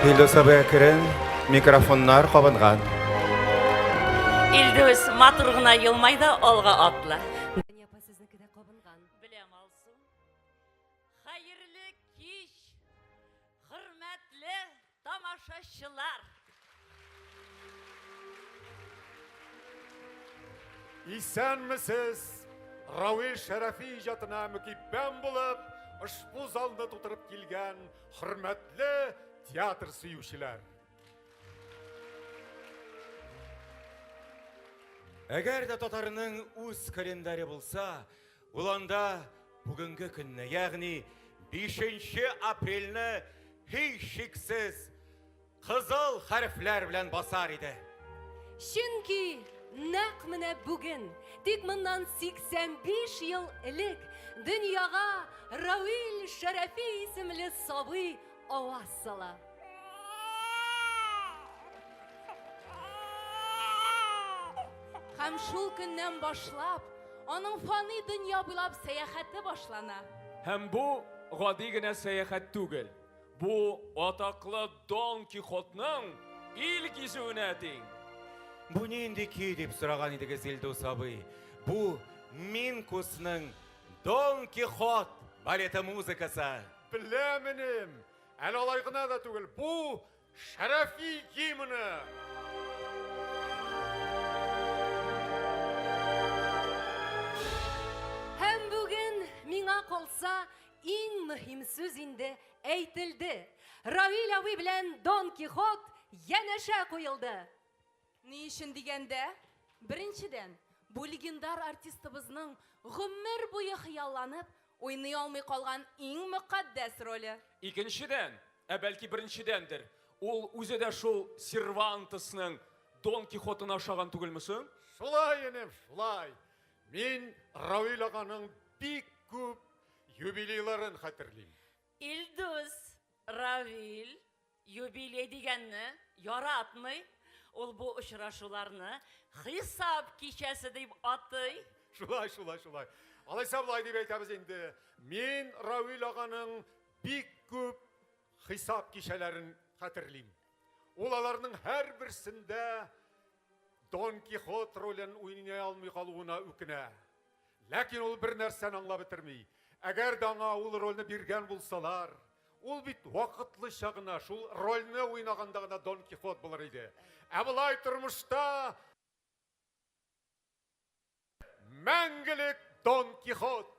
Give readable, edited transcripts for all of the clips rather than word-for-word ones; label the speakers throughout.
Speaker 1: Илдус абый әкрен, микрофоннар кабынган.
Speaker 2: Илдус матур гына елмай да алга атла.
Speaker 3: Дания апа сезнеке дә кабынган.
Speaker 2: Беләм, Алсу. Хәерле кич, хөрмәтле тамашачылар!
Speaker 4: Исәнмесез! Равил Шәрәфи иҗатына мөкиббән булып, ошбу залны тутырып килгән хөрмәтле театр сөючеләр!
Speaker 1: Әгәр дә татарның үз календаре булса, ул анда бүгенге көнне, ягъни 5 апрельне һичшиксез Кызыл хәрефләр белән басар иде.
Speaker 3: Чөнки нәкъ менә бүген, тик моннан 85 ел элек, дөньяга Равил Шәрәфи исемле сабый аваз сала.
Speaker 5: Һәм шул көннән башлап, аның фани дөнья буйлап сәяхәте башлана.
Speaker 6: Һәм бу гади генә сәяхәт түгел. Бу атаклы Дон Кихотның ил гизүенә тиң.
Speaker 1: Бу нинди көй дип сораган идегез, Илдус абый. Бу Минкусның Дон Кихот балеты музыкасы.
Speaker 4: Беләм, энем. Әле алай гына да түгел. Бу Шәрәфи гимны.
Speaker 3: Һәм бүген миңа калса, иң мөһим сүз инде әйтелде. Равил абый белән Дон Кихот янәшә куелды.
Speaker 5: Ни өчен дигәндә, беренчедән, бу легендар артистыбызның гомер буе хыялланып, уйный алмый калган иң мөкатдәс роле.
Speaker 6: Икенчедән, ә бәлки беренчедәндер, ул үзе дә шул Сервантесның Дон Кихотына ошаган түгелме соң?
Speaker 4: Шулай, энем, шулай. Мин Равил аганың бик күп юбилейларын хәтерлим.
Speaker 2: Илдус, Равил юбилей дигәнне яратмый. Ул бу очрашуларны хисап кичәсе дип атый.
Speaker 4: Шулай, шулай, шулай. Алайса болай дип әйтәбез инде. Мин Равил аганың бик күп хисап кичәләрен хәтерлим. Ул аларның һәрберсендә Дон Кихот ролен уйный алмый калуына үкенә. Ләкин ул бер нәрсәне аңлап бетерми. Әгәр дә аңа ул рольне биргән булсалар, ул бит вакытлыча гына шул рольне уйнаганда гына Дон Кихот булыр иде. Ә болай тормышта мәңгелек Дон Кихот.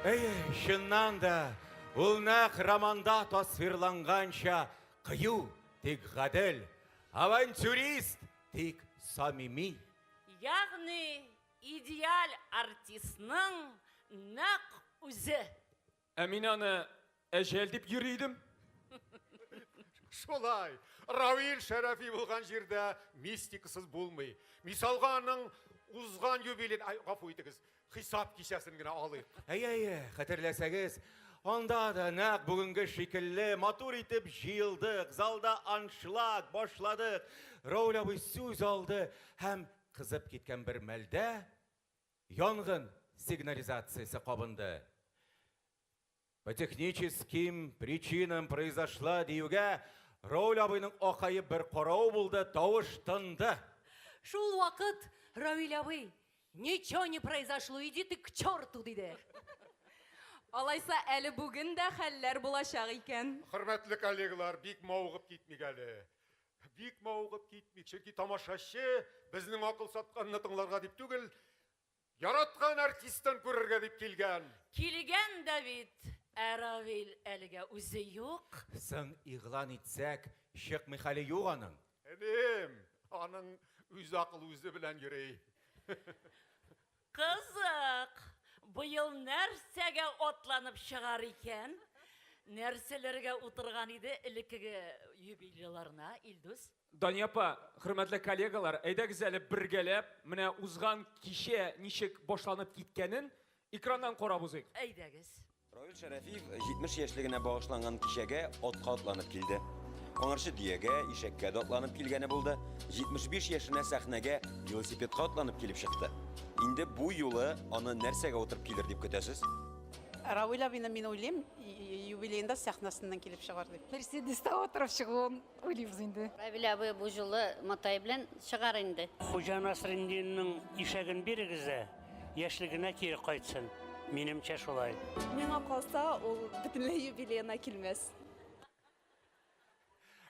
Speaker 1: Әйе, чыннан да, ул нәкъ романда тасвирланганча кыю, тик гадел, авантюрист, тик самими.
Speaker 2: Ягъни идеаль артистның нәкъ үзе.
Speaker 6: Ә мин аны әҗәл дип йөри идем.
Speaker 4: Шулай. Равил Шәрәфи булган җирдә мистикасыз булмый. Мисалга аның узган юбилей, ай, гафу итегез, хисап кичәсен генә алыйк.
Speaker 1: Әйе, әйе, хәтерләсәгез, анда да нәкъ бүгенге шикелле матур итеп җыелдык, залда аншлаг башладык. Рауль абый сүз алды һәм кызып киткән бер мәлдә янгын сигнализациясе кабынды. По техническим причинам произошла диюгә, Рауль абыйның акаеп бер каравы булды, тавыш тынды.
Speaker 3: Шул вакыт Равил абый, Ничего не произошло, иди ты к черту, диде.
Speaker 5: Алайса, әле бүген дә хәлләр булачак икән.
Speaker 4: Хөрмәтле коллегалар, бик мавыгып китмик әле. Бик мавыгып китмик, чөнки тамашачы безнең акыл сатканны тыңларга дип түгел, яраткан артистын күрергә дип килгән.
Speaker 2: Килгән дә бит, ә Равил әлегә үзе юк.
Speaker 1: Соң игълан итсәк, чыкмый хәле юк аның.
Speaker 4: Энем, аның үз акылы үзе белән йөри.
Speaker 2: Кызык, быел нәрсәгә атланып чыгар икән? Нәрсәләргә утырган иде элеккеге юбилейларына, Илдус?
Speaker 6: Дания апа, хөрмәтле коллегалар, әйдәгез әле бергәләп, менә узган кичә ничек башланып киткәнен экраннан карап узыйк.
Speaker 2: Әйдәгез.
Speaker 7: Равил Шәрәфиев 70 яшьлегенә багышланган кичәгә атка атланып килде. Аңарчы дөягә, ишәккә дә атланып килгәне булды. 75 яшенә сәхнәгә велосипедка атланып килеп чыкты. Инде бу юлы аны нәрсәгә утырып килер дип көтәсез?
Speaker 8: Равил абыйны мин уйлыйм, юбилеенда сәхнәсеннән килеп чыгар дип.
Speaker 9: Мерседеста утырып чыгуын уйлыйбыз инде.
Speaker 10: Равил абый бу юлы матай белән чыгар инде.
Speaker 11: Хуҗа Насретдинның ишәген бирегез дә, яшьлегенә кире кайтсын. Минемчә шулай.
Speaker 5: Миңа калса, ул бөтенләй юбилеена килмәс.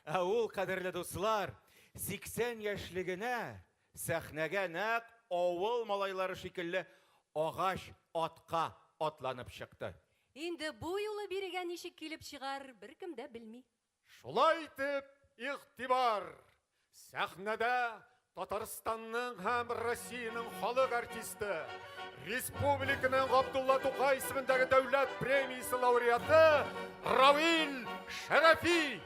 Speaker 1: Ә ул, кадерле дуслар, 80 яшьлегенә сәхнәгә нәкъ авыл малайлары шикелле агач атка атланып чыкты.
Speaker 3: Инде бу юлы бирегә ничек килеп чыгар, беркем дә белми.
Speaker 4: Шулай итеп, игътибар! Сәхнәдә Татарстанның һәм Россиянең халык артисты, республиканың Габдулла Тукай исемендәге дәүләт премиясе лауреаты Равил Шәрәфи!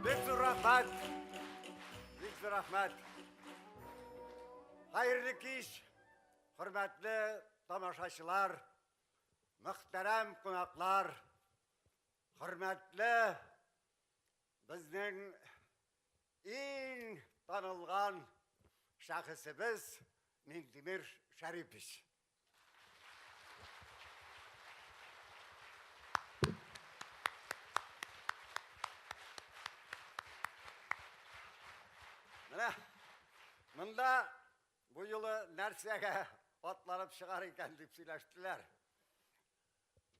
Speaker 12: Бик зур рәхмәт. Бик зур рәхмәт. Хәерле кич, хөрмәтле тамашачылар, мөхтәрәм кунаклар, хөрмәтле безнең иң танылган шәхесебез Минтимер Шәрипович. Менә монда бу юлы нәрсәгә атланып чыгар икән дип сөйләштеләр.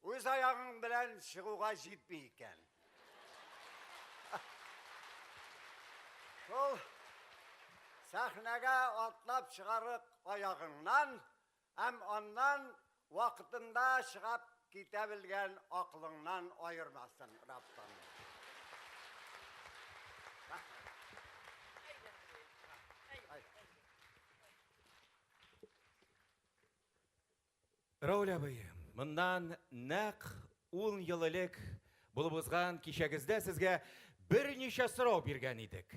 Speaker 12: Үз аягың белән чыгуга җитми икән. Шул сәхнәгә атлап чыгарык аягыңнан һәм аннан вакытында чыгап китә белгән акылыңнан аермасын Раббым.
Speaker 1: Рауль абый, моннан нәкъ 10 ел элек булып узган кичәгездә сезгә берничә сорау биргән идек.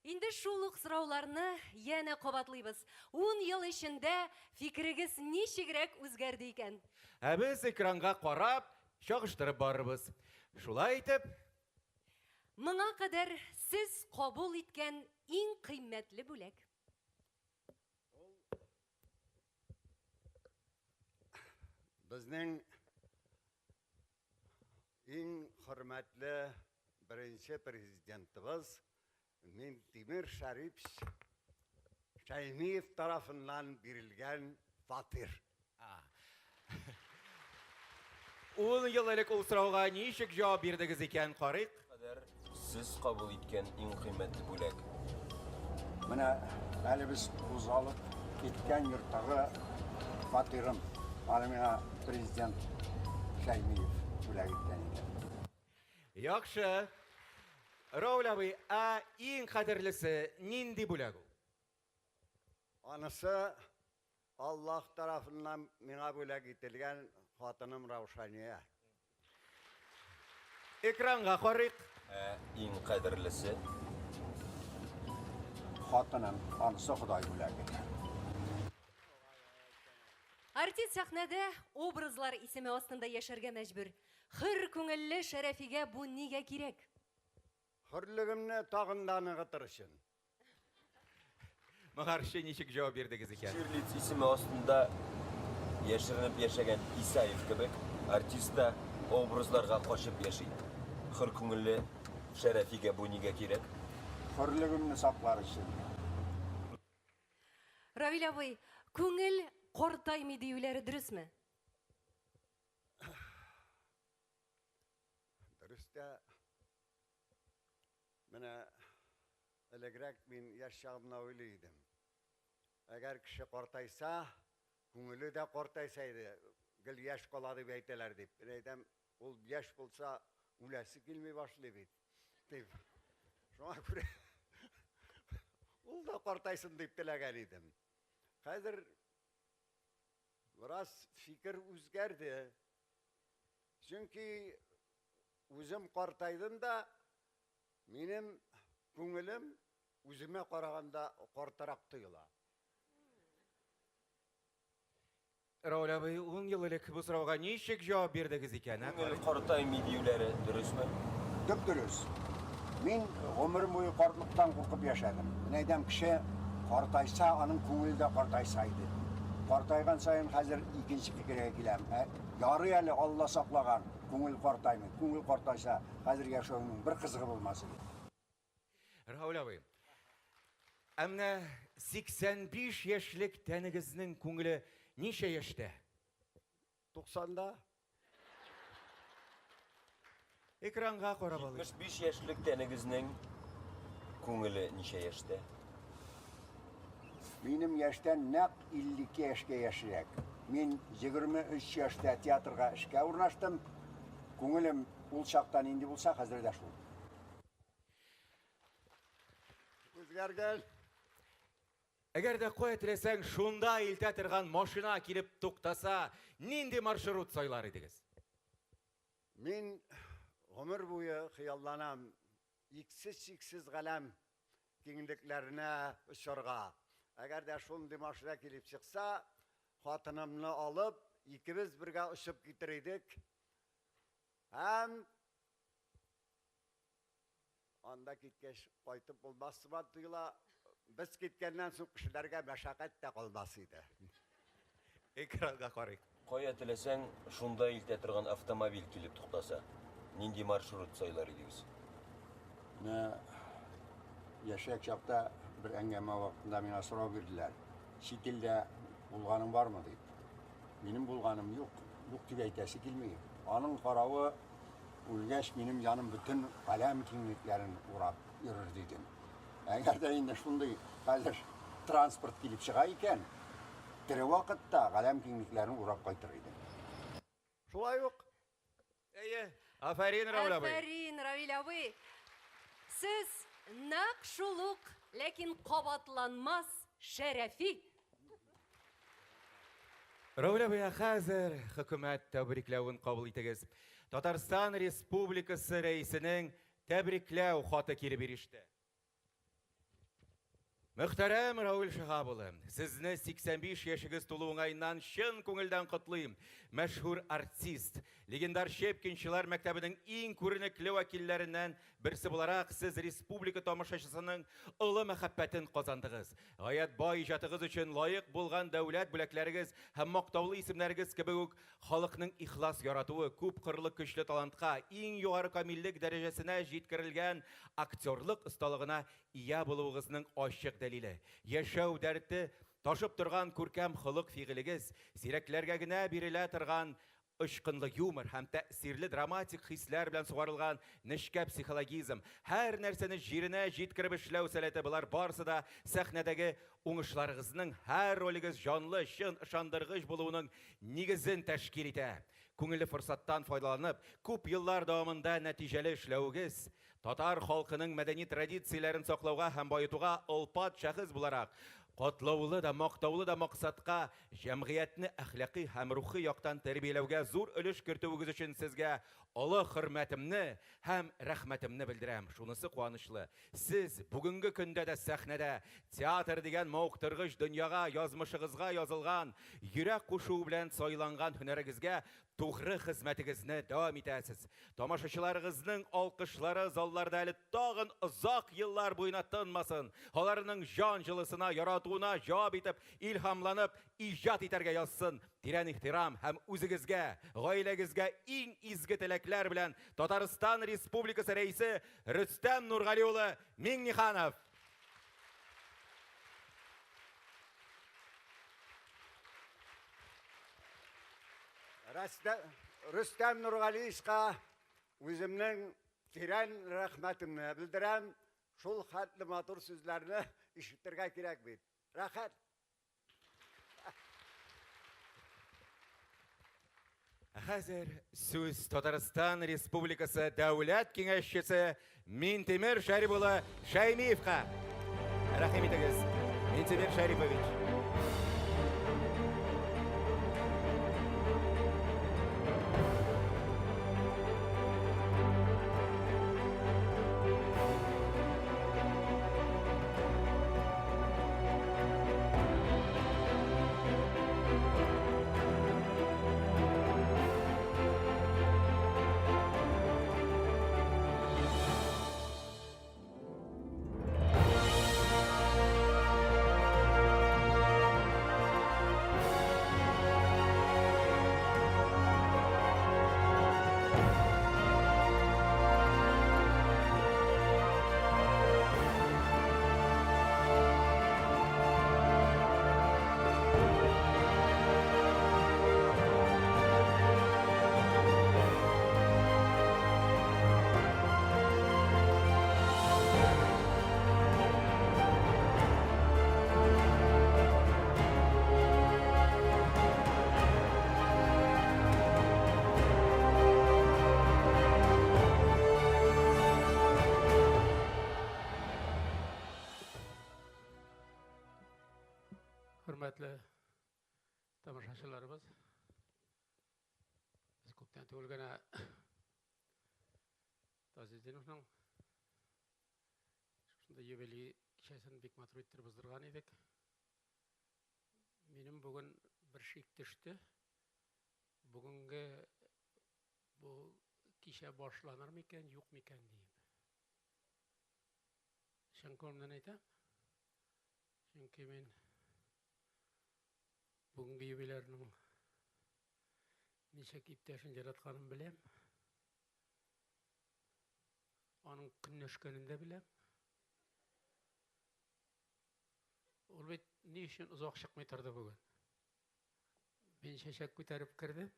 Speaker 3: Инде шул ук сорауларны янә кабатлыйбыз. 10 ел эчендә фикерегез ничегрәк үзгәрде икән?
Speaker 1: Ә без экранга карап, чагыштырып барырбыз. Шулай итеп,
Speaker 3: Моңа кадәр сез кабул иткән иң кыйммәтле бүләк.
Speaker 12: Безнең иң хөрмәтле беренче президентыбыз Минтимер Шәрипович Шәймиев тарафыннан бирелгән фатир.
Speaker 1: 10 ел элек ул сорауга ничек җавап бирдегез икән, карыйк.
Speaker 7: Кадәр сез кабул иткән иң кыйммәтле бүләк.
Speaker 13: Менә әле без кузгалып киткән йорттагы фатирым. Аны миңа президент Шәймиев бүләк иткән иде.
Speaker 1: Яхшы. Рауль абый, ә иң кадерлесе нинди бүләк ул?
Speaker 12: Анысы Аллаһ тарафыннан миңа бүләк ителгән хатыным Раушания.
Speaker 1: Экранга карыйк.
Speaker 7: Ә иң кадерлесе?
Speaker 13: Хатыным, анысы Ходай бүләге.
Speaker 3: Артист сәхнәдә образлар исеме астында яшәргә мәҗбүр. Хөр күңелле Шәрәфигә бу нигә кирәк?
Speaker 12: Хөрлегемне тагын да ныгытыр өчен.
Speaker 1: Моңарчы ничек җавап бирдегез икән?
Speaker 7: Штирлиц исеме астында яшеренеп яшәгән Исаев кебек, артист та образларга качып яши. Хөр күңелле Шәрәфигә бу нигә кирәк?
Speaker 13: Хөрлегемне саклар өчен.
Speaker 3: Равил абый, күңел картаймый диюләре дөресме?
Speaker 12: Дөрес тә. Менә элегрәк мин яшь чагымда уйлый идем. Әгәр кеше картайса, күңеле дә картайса иде, гел яшь кала дип әйтәләр дип. Мин әйтәм, ул яшь булса, үләсе килми башлый бит, дип. Шуңа күрә ул да картайсын дип теләгән идем. Хәзер бераз фикер үзгәрде. Чөнки үзем картайдым да, минем күңелем үземә караганда картарак тоела.
Speaker 1: Рауль абый, ун ел элек бу сорауга ничек җавап бирдегез икән, ә?
Speaker 7: Күңел картаймый диюләре дөресме?
Speaker 13: Дөп-дөрес. Мин гомерем буе картлыктан куркып яшәдем. Менә әйтәм, кеше картайса, аның күңеле дә картайса иде. Картайган саен хәзер икенче фикергә киләм. Ә ярый әле Алла саклаган, күңел картаймый. Күңел картайса, хәзер яшәүнең бер кызыгы булмас иде.
Speaker 1: Рауль абый, ә менә 85 яшьлек тәнегезнең күңеле ничә яшьтә?
Speaker 12: 90-да.
Speaker 1: Экранга карап алыйк.
Speaker 7: 75 яшьлек тәнегезнең күңеле ничә яшьтә?
Speaker 13: Минем яшьтән нәкъ 52 яшькә яшьрәк. Мин 23 яшьтә театрга эшкә урнаштым. Күңелем ул чакта нинди булса, хәзер дә шул.
Speaker 12: Үзгәргән.
Speaker 1: Әгәр дә кая теләсәң, шунда илтә торган машина килеп туктаса, нинди маршрут сайлар идегез?
Speaker 12: Мин гомер буе хыялланам иксез-чиксез галәм киңлекләренә очарга. Әгәр дә шундый машина килеп чыкса, хатынымны алып, икебез бергә очып китер идек. Һәм Анда киткәч, кайтып булмас сыман тоела. Без киткәннән соң кешеләргә мәшәкать тә калмас иде.
Speaker 1: Экранга карыйк.
Speaker 7: Кая теләсәң, шунда илтә торган автомобиль килеп туктаса, нинди маршрут сайлар идегез?
Speaker 13: Менә яшьрәк чакта бер әңгәмә вакытында миңа сорау бирделәр. Чит илдә булганың бармы дип. Минем булганым юк, юк дип әйтәсе килми. Аның каравы Үлгәч, минем җаным бөтен галәм киңлекләрен урап йөрер, дидем. Әгәр дә инде шундый хәзер транспорт килеп чыга икән, тере вакытта галәм киңлекләрен урап кайтыр идем.
Speaker 12: Шулай ук.
Speaker 1: Әйе. Афәрин, Равил абый.
Speaker 3: Афәрин, Равил абый. Сез нәкъ шул ук, ләкин кабатланмас Шәрәфи.
Speaker 1: Равил абый, ә хәзер хөкүмәт тәбрикләвен кабул итегез. Татарстан Республикасы Рәисенең тәбрикләү хаты килеп иреште. Мөхтәрәм Рауль Шиһап улы, сезне 85 яшегез тулу уңаеннан чын күңелдән котлыйм. Мәшһүр артист, легендар Щепкинчылар мәктәбенең иң күренекле вәкилләреннән Берсе буларак, сез республика тамашачысының олы мәхәббәтен казандыгыз. Гаять бай иҗатыгыз өчен лаек булган дәүләт бүләкләрегез һәм мактаулы исемнәрегез кебек үк халыкның ихлас яратуы, күпкырлы көчле талантка, иң югары камиллек дәрәҗәсенә җиткерелгән актерлык осталыгына ия булуыгызның ачык дәлиле. Яшәү дәрте ташып торган күркәм холык-фигылегез, сирәкләргә генә бирелә торган Очкынлы юмор һәм тәэсирле драматик хисләр белән сугарылган нечкә психологизм, һәр нәрсәне җиренә җиткереп эшләү сәләте, болар барысы да сәхнәдәге уңышларыгызның, һәр ролегез җанлы, чын, ышандыргыч булуының нигезен тәшкил итә. Күңелле форсаттан файдаланып, күп еллар дәвамында нәтиҗәле эшләвегез, Татар халкының мәдәни традицияләрен саклауга һәм баетуга олпат шәхес буларак, катлаулы да, мактаулы да максатка, җәмгыятьне әхлакый һәм рухи яктан тәрбияләүгә зур өлеш кертүегез өчен сезгә олы хөрмәтемне һәм рәхмәтемне белдерәм. Шунысы куанычлы, сез бүгенге көндә дә сәхнәдә театр дигән мавыктыргыч дөньяга, язмышыгызга язылган, йөрәк кушуы белән сайланган һөнәрегезгә Тугры хезмәтегезне дәвам итәсез. Тамашачыларыгызның алкышлары залларда әле тагын озак еллар буена тынмасын. Аларның җан җылысына, яратуына җавап итеп, илһамланып, иҗат итәргә язсын. Тирән ихтирам һәм үзегезгә, гаиләгезгә иң изге теләкләр белән Татарстан Республикасы Рәисе Рөстәм Нургали улы Миңнеханов.
Speaker 12: Рөстәм Нургалиевичка үземнең тирән рәхмәтемне белдерәм. Шул хәтле матур сүзләрне ишетергә кирәк бит. Рәхәт.
Speaker 1: Ә хәзер сүз Татарстан Республикасы Дәүләт Киңәшчесе Минтимер Шәрип улы Шәймиевка. Рәхим итегез, Минтимер Шәрипович.
Speaker 14: Хөрмәтле тамашачыларыбыз, без күптән түгел генә Тазетдиновның шушында юбилей кичәсен бик матур иттереп уздырган идек. Минем бүген бер шик төште. Бүгенге бу кичә башланыр микән, юк микән диеп. Чын күңелемнән әйтәм. Чөнки мин бүгенге юбилярның ничек иптәшен яратканын беләм. Аның көнләшкәнен дә беләм. Ул бит ни өчен озак чыкмый торды бүген? Мин чәчәк күтәреп кердем.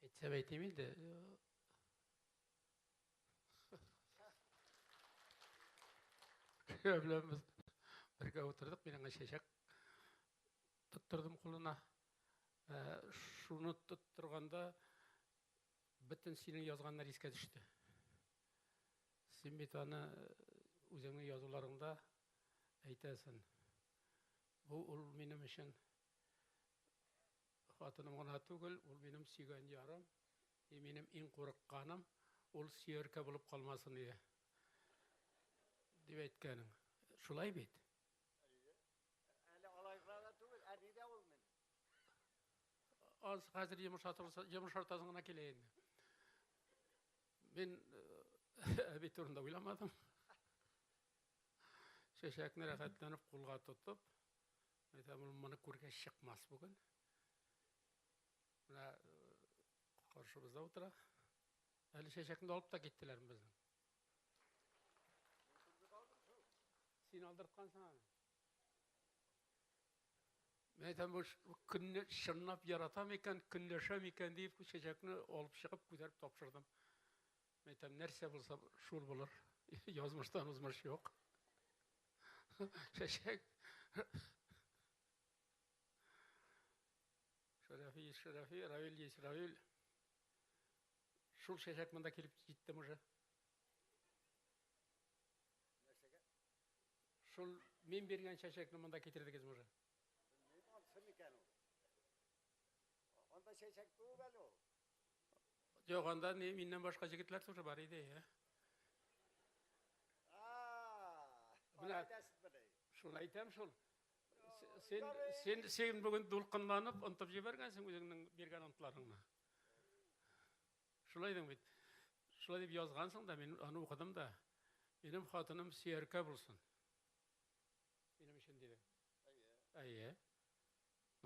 Speaker 14: Әйтсәм әйтим инде. Кеше белән без бергә утырдык, мин аңа чәчәк тоттырдым кулына. Ә, шуны тоттырганда бөтен синең язганнар искә төште. Син бит аны үзеңнең язуларыңда әйтәсең. Бу ул минем өчен хатыным гына түгел, ул минем сөйгән ярым, и минем иң курыкканым, ул сөяркә булып калмасын иде. Дип әйткәнең. Шулай бит?
Speaker 12: Әле алай гына да түгел, әни дә ул минем.
Speaker 14: Аз хәзер йомшартасың гына килә инде. Мин әби турында уйламадым. Чәчәкне рәхәтләнеп кулга тотып, әйтәм, ул моны күргәч чыкмас бүген. Менә каршыбызда утыра. Әле чәчәкне алып та киттеләр безнең. Син алдырткансың аны. Мин әйтәм, бу көнне чынлап яратам икән, көнләшәм икән дип, чәчәкне алып чыгып, күтәреп тапшырдым. Мин әйтәм, нәрсә булса, шул булыр. Язмыштан узмыш юк. Чәчәк. Шәрәфи, Шәрәфи, Равил есть Равил. Шул чәчәк монда килеп җиттем уже. Шул мин биргән чәчәкне монда китердегезме уже?
Speaker 12: Белмим, ансы микән ул? Анда чәчәк түгел әле ул.
Speaker 14: Юк, анда ни, миннән башка җегетләр тоже бар иде, ә? Менә шуны әйтәм шул. Син, син, син бүген дулкынланып, онтып җибәргәнсең үзеңнең биргән антларыңны. Шулай идең бит. Шулай дип язгансың да, мин аны укыдым да. Минем хатыным сөяркә булсын. Минем өчен дидең. Әйе.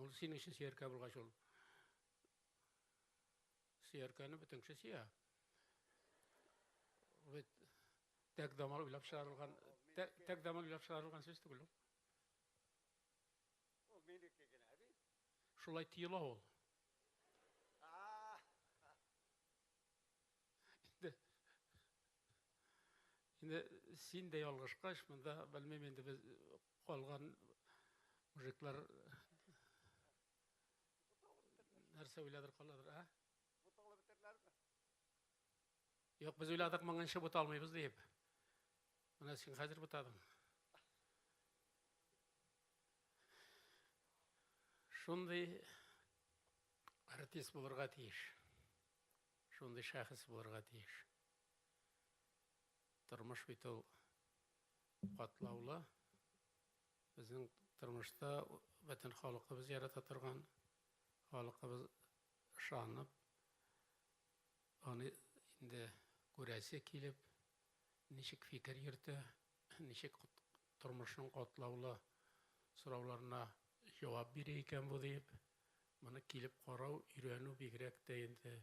Speaker 14: Ул синең өчен сөяркә булгач ул. Сөяркәне бөтен кеше сөя. Ул бит тәк дамал уйлап чыгарылган, тәк дамал уйлап чыгарылган сүз түгел ул.
Speaker 12: Ул минеке генә бит.
Speaker 14: Шулай тыела ул. Инде Инде син дә ялгышкач, монда белмим инде без калган мужиклар нәрсә уйладыр каладыр, а?
Speaker 12: Буталып бетерләрме?
Speaker 14: Юк, без уйладык моңынчы бута алмыйбыз диеп. Менә син хәзер бутадың. Шундый артист булырга тиеш. Шундый шәхес булырга тиеш. Тормыш бит ул катлаулы. Безнең тормышта бөтен халыкыбыз ярата торган, халыкыбыз ышанып, аны инде күрәсе килеп, ничек фикер йөртә, ничек тормышның катлаулы сорауларына җавап бирә икән бу диеп, моны килеп карау, өйрәнү бигрәк тә инде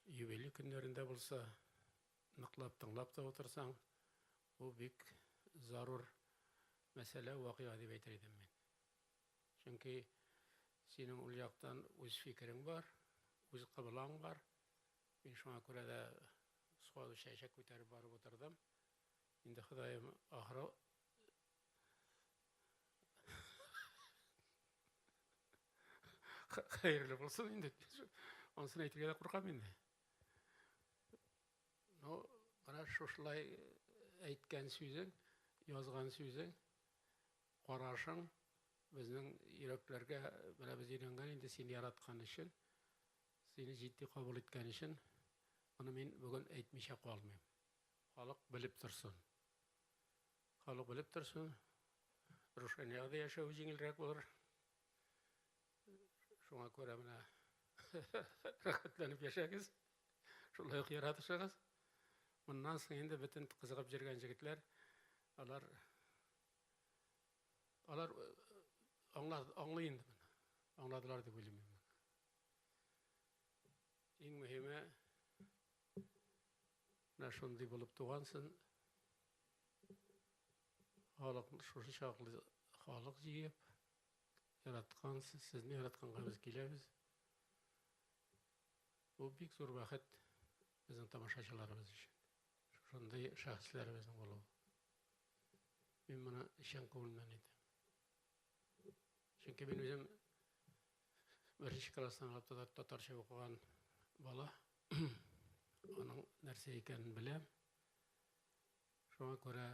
Speaker 14: юбилей көннәрендә булса, ныклап тыңлап та утырсаң, бу бик зарур мәсьәлә, вакыйга дип әйтер идем мин. Чөнки синең ул яктан үз фикерең бар, үз кыблаң бар. Мин шуңа күрә дә сразу чәчәк күтәреп барып утырдым. Инде Ходаем ахыры хәерле булсын инде. Анысын әйтергә дә куркам инде. Ну, менә шушылай әйткән сүзең язган сүзең, карашың безнең йөрәкләргә, менә без өйрәнгән инде сине яраткан өчен, сине җитди кабул иткән өчен, моны мин бүген әйтмичә калмыйм. Халык белеп торсын. Халык белеп торсын. Рушанияга да яшәве җиңелрәк булыр. Шуңа күрә менә рәхәтләнеп яшәгез. Шулай ук яратышыгыз. Моннан соң инде бөтен кызыгып йөргән җегетләр, алар алар аңлар, аңлый инде моны. Аңладылар дип уйлыйм мин моны. Иң мөһиме менә шундый булып тугансың. Халык шушы чаклы халык җыеп, яраткансыз, сезне яратканга без киләбез. Бу бик зур бәхет безнең тамашачыларыбыз өчен. Шушындый шәхесләребезнең булуы. Мин моны чын күңелемнән әйтәм. Чөнки мин үзем беренче класстан алып татар, татарча укыган бала. Аның нәрсә икәнен беләм. Шуңа күрә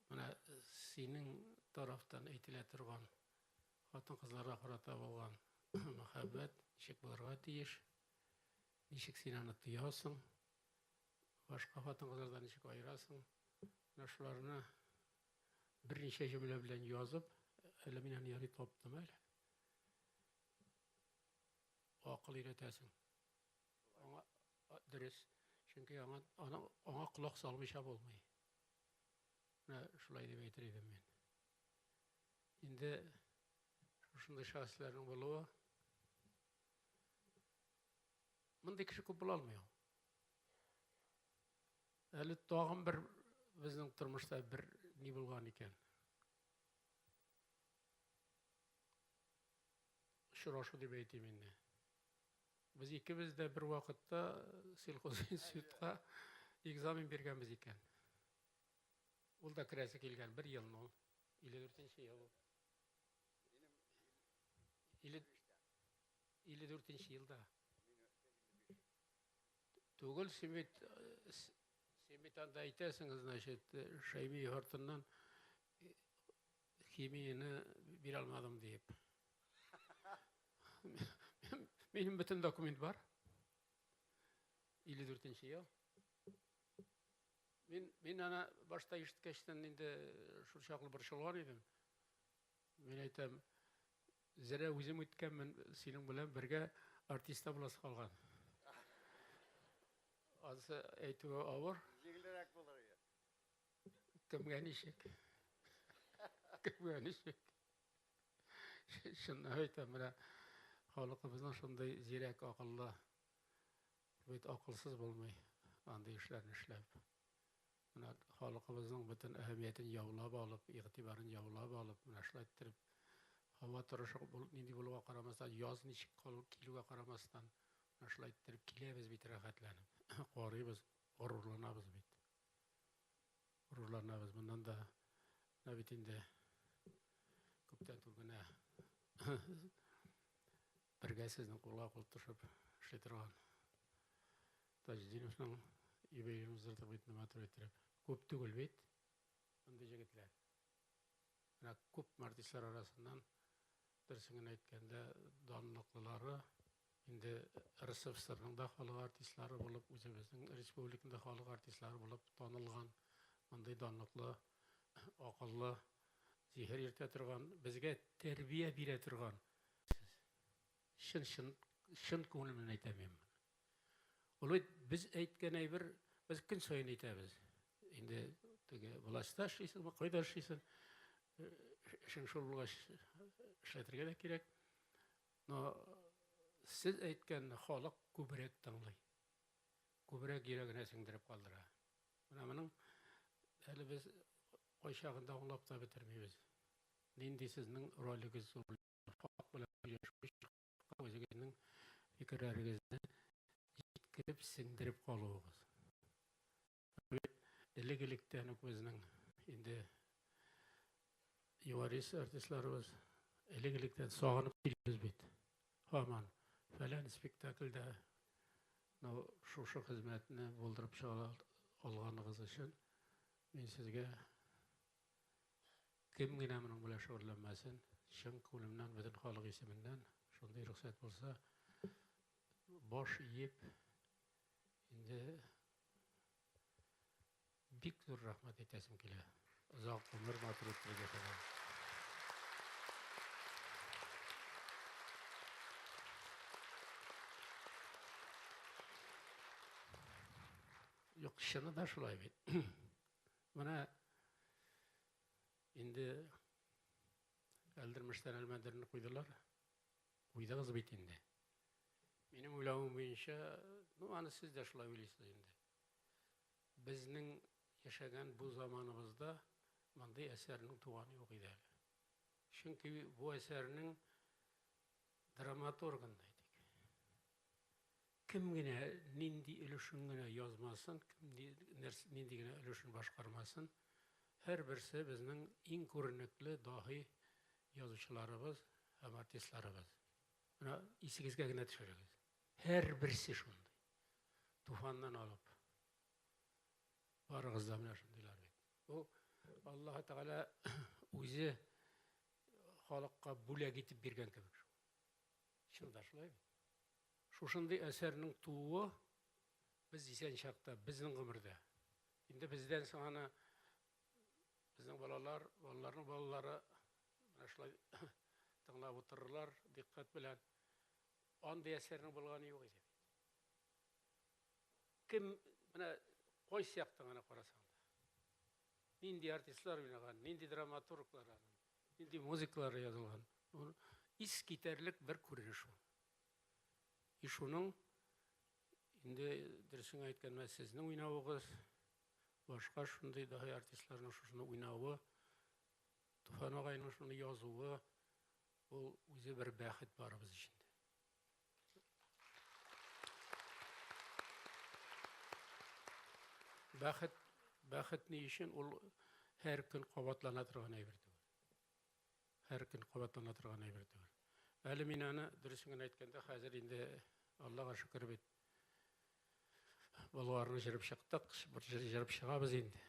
Speaker 14: менә синең тарафтан әйтелә торган хатын-кызларга карата булган мәхәббәт ничек булырга тиеш, ничек син аны тоясың, башка хатын-кызлардан ничек аерасың, менә шуларны берничә җөмлә белән язып, әле мин аны ярый таптым әле. Акыл өйрәтәсең. Аңа дөрес, чөнки аңа аны аңа колак салмыйча булмый. Менә шулай дип әйтер идем мин. Инде шушындый шәхесләрнең булуы мондый кеше күп була алмый ул. Әле тагын бер безнең тормышта бер ни булган икән. Очрашу дип әйтим инде. Без икебез дә бер вакытта сельхозинститутка экзамен биргәнбез икән. Ул да керәсе килгән бер елны ул. 54 нче ел ул. 54 нче елда. Түгел, син бит, син бит анда әйтәсең, значит, Шәймиев артыннан химияне бирә алмадым диеп. Минем бөтен документ бар. 54 ел. Мин, мин аны башта ишеткәчтән инде шул чаклы борчылган идем. Мин әйтәм, зря үзем үткәнмен, синең белән бергә артист та буласы калган. Анысы әйтүе авыр.
Speaker 12: Җиңелрәк булыр иде.
Speaker 14: Кемгә ничек? Кемгә ничек? Чынлап әйтәм, менә халкыбызның шундый зирәк, акыллы, бит акылсыз булмый андый эшләрне эшләп. Менә халкыбызның бөтен әһәмиятен яулап алып, игътибарын яулап алып, менә шулай иттереп, һава торышы нинди булуга карамастан, яз ничек килүгә карамастан, менә шулай иттереп киләбез бит рәхәтләнеп. Карыйбыз, горурланабыз бит. Горурланабыз. Моннан да менә бит инде күптән түгел генә бергә сезнең кулга кул тотышып эшли торган Таҗетдиновның юбилеен уздырдык бит матур иттереп. Күп түгел бит мондый җегетләр. Менә күп артистлар арасыннан дөресен генә әйткәндә, данлыклылары инде РСФСРның да халык артистлары булып, үзебезнең республиканың да халык артистлары булып танылган мондый данлыклы, акыллы, зиһен йөртә торган, безгә тәрбия бирә торган. Чын чын чын күңелем белән әйтәм мин моны. Ул бит без әйткән әйбер, без көн саен әйтәбез. Инде теге властьта эшлисеңме, кайда эшлисең, эшең шул булгач эшләтергә дә кирәк. Но сез әйткәнне халык күбрәк тыңлый. Күбрәк йөрәгенә сеңдереп калдыра. Менә моның әле без кайчагында аңлап та бетермибез. Нинди сезнең ролегез зур халык белән сөйләшү өчен үзегезнең фикерләрегезне җиткереп, сеңдереп калуыгыз. Элек-электән үк безнең инде юморист артистларыбыз элек-электән сагынып киләбез бит. Һаман фәлән спектакльдә ну, шушы хезмәтне булдырып чыга алганыгыз өчен мин сезгә Кем генә моның белән шөгыльләнмәсен, чын күңелемнән, бөтен халык исеменнән, шундый рөхсәт булса, баш иеп, инде бик зур рәхмәт әйтәсем килә. Озак гомер, матур иттереп яшәгән. Юк, чыны да шулай бит. Менә инде Әлдермештән Әлмәндәрне куйдылар. Куйдыгыз бит инде. Минем уйлавым буенча, ну, аны сез дә шулай уйлыйсыз инде. Безнең яшәгән бу заманыбызда мондый әсәрнең туганы юк иде әле. Чөнки бу әсәрнең драматургын да әйтик. Кем генә нинди өлешен генә язмасын, кем нинди генә өлешен башкармасын, һәрберсе безнең иң күренекле даһи язучыларыбыз һәм артистларыбыз. Менә исегезгә генә төшерегез. Һәрберсе шундый. Туфаннан алып. Барыгыз да менә шундыйлар бит. Бу Аллаһы Тәгалә үзе халыкка бүләк итеп биргән кебек шул. Чын да шулай бит. Шушындый әсәрнең тууы без исән чакта, безнең гомердә. Инде бездән соң аны безнең балалар, балаларның балалары менә шулай тыңлап утырырлар дикъкать белән. Андый әсәрнең булганы юк иде бит. Кем менә кайсы яктан гына карасаң да. Нинди артистлар уйнаган, нинди драматурглар аның, нинди музыкалар язылган. Ул ис китәрлек бер күренеш ул. И шуның инде дөресен әйткәндә сезнең уйнавыгыз, башка шундый даһи артистларның шушыны уйнавы, Туфан агайның шуны язуы, ул үзе бер бәхет барыбыз өчен дә. Бәхет, бәхет ни өчен ул һәр көн кабатлана торган әйбер түгел. Һәр көн кабатлана торган әйбер түгел. Әле мин аны дөресен генә әйткәндә, хәзер инде Аллага шөкер бит. Болгарны җырып чыктык, бер җырып чыгабыз инде.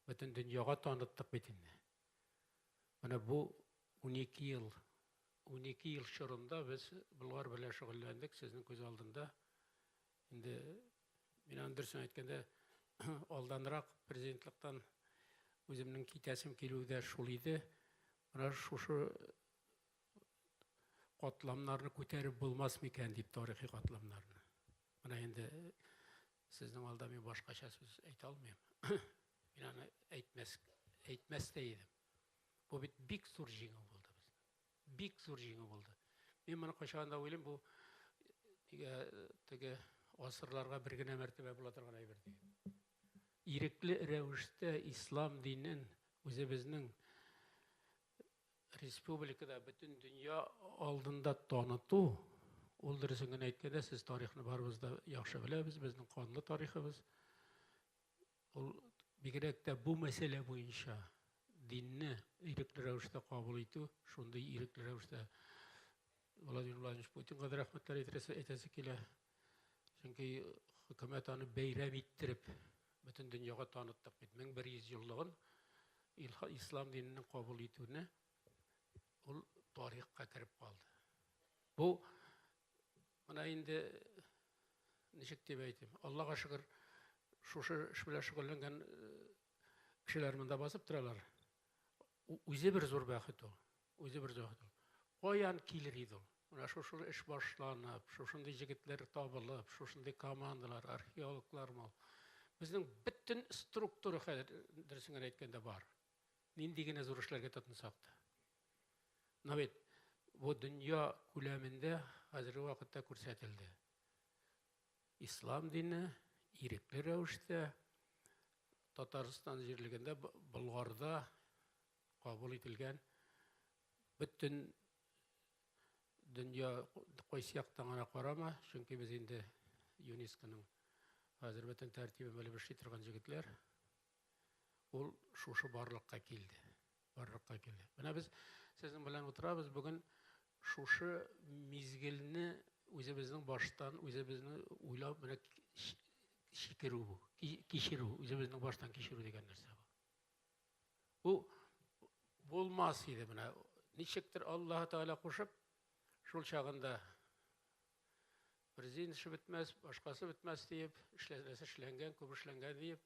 Speaker 14: Бөтен дөньяга таныттык бит инде. Менә бу 12 ел, 12 ел чорында без Болгар белән шөгыльләндек, сезнең күз алдында. Инде мин аны дөресен әйткәндә, алданрак президентлыктан үземнең китәсем килүе дә шул иде. Менә шушы катламнарны күтәреп булмас микән дип тарихи катламнарны. Менә инде сезнең алда мин башкача сүз әйтә алмыйм. Мин аны әйтмәс, әйтмәс тә идем. Бу бит бик зур җиңү булды безнең. Бик зур җиңү булды. Мин моны кайчагында уйлыйм, бу нигә теге гасырларга бер генә мәртәбә була торган әйбер дигән. Ирекле рәвештә ислам динен үзебезнең республикада бөтен дөнья алдында таныту, ул дөресен генә әйткәндә, сез тарихны барыбыз да яхшы беләбез, безнең канлы тарихыбыз. Ул бигрәк тә бу мәсьәлә буенча динне ирекле рәвештә кабул итү, шундый ирекле рәвештә Владимир Владимирович Путинга да рәхмәтләр әйтәсе, әйтәсе килә. Чөнки хөкүмәт аны бәйрәм иттереп бөтен дөньяга таныттык бит. 1100 еллыгын ислам диненең кабул итүне ул тарихка кереп калды. Бу менә инде ничек дип әйтим, Аллага шөкер, шушы эш белән шөгыльләнгән кешеләр монда басып торалар. Үзе бер зур бәхет ул. Үзе бер зур бәхет ул. Каян килер иде ул? Менә шушы эш башланып, шушындый җегетләр табылып, шушындый командалар, археологлар мал. Безнең бөтен структура хәзер, дөресен генә әйткәндә, бар. Нинди генә зур эшләргә тотынсак та. Но бит бу дөнья күләмендә хәзерге вакытта күрсәтелде. Ислам дине ирекле рәвештә Татарстан җирлегендә, Болгарда кабул ителгән бөтен дөнья кайсы яктан гына карама, чөнки без инде ЮНЕСКОның хәзер бөтен тәртибен белеп эшли торган җегетләр, ул шушы барлыкка килде. Барлыкка килде. Менә без сезнең белән утырабыз бүген шушы мизгелне үзебезнең баштан, үзебезне уйлап, менә чикерү бу, кичерү, үзебезнең баштан кичерү дигән нәрсә бу. Бу Булмас иде менә. Ничектер Аллаһы Тәгалә кушып, шул чагында президент эше бетмәс, башкасы бетмәс диеп, эшләнәсе эшләнгән, күп эшләнгән диеп,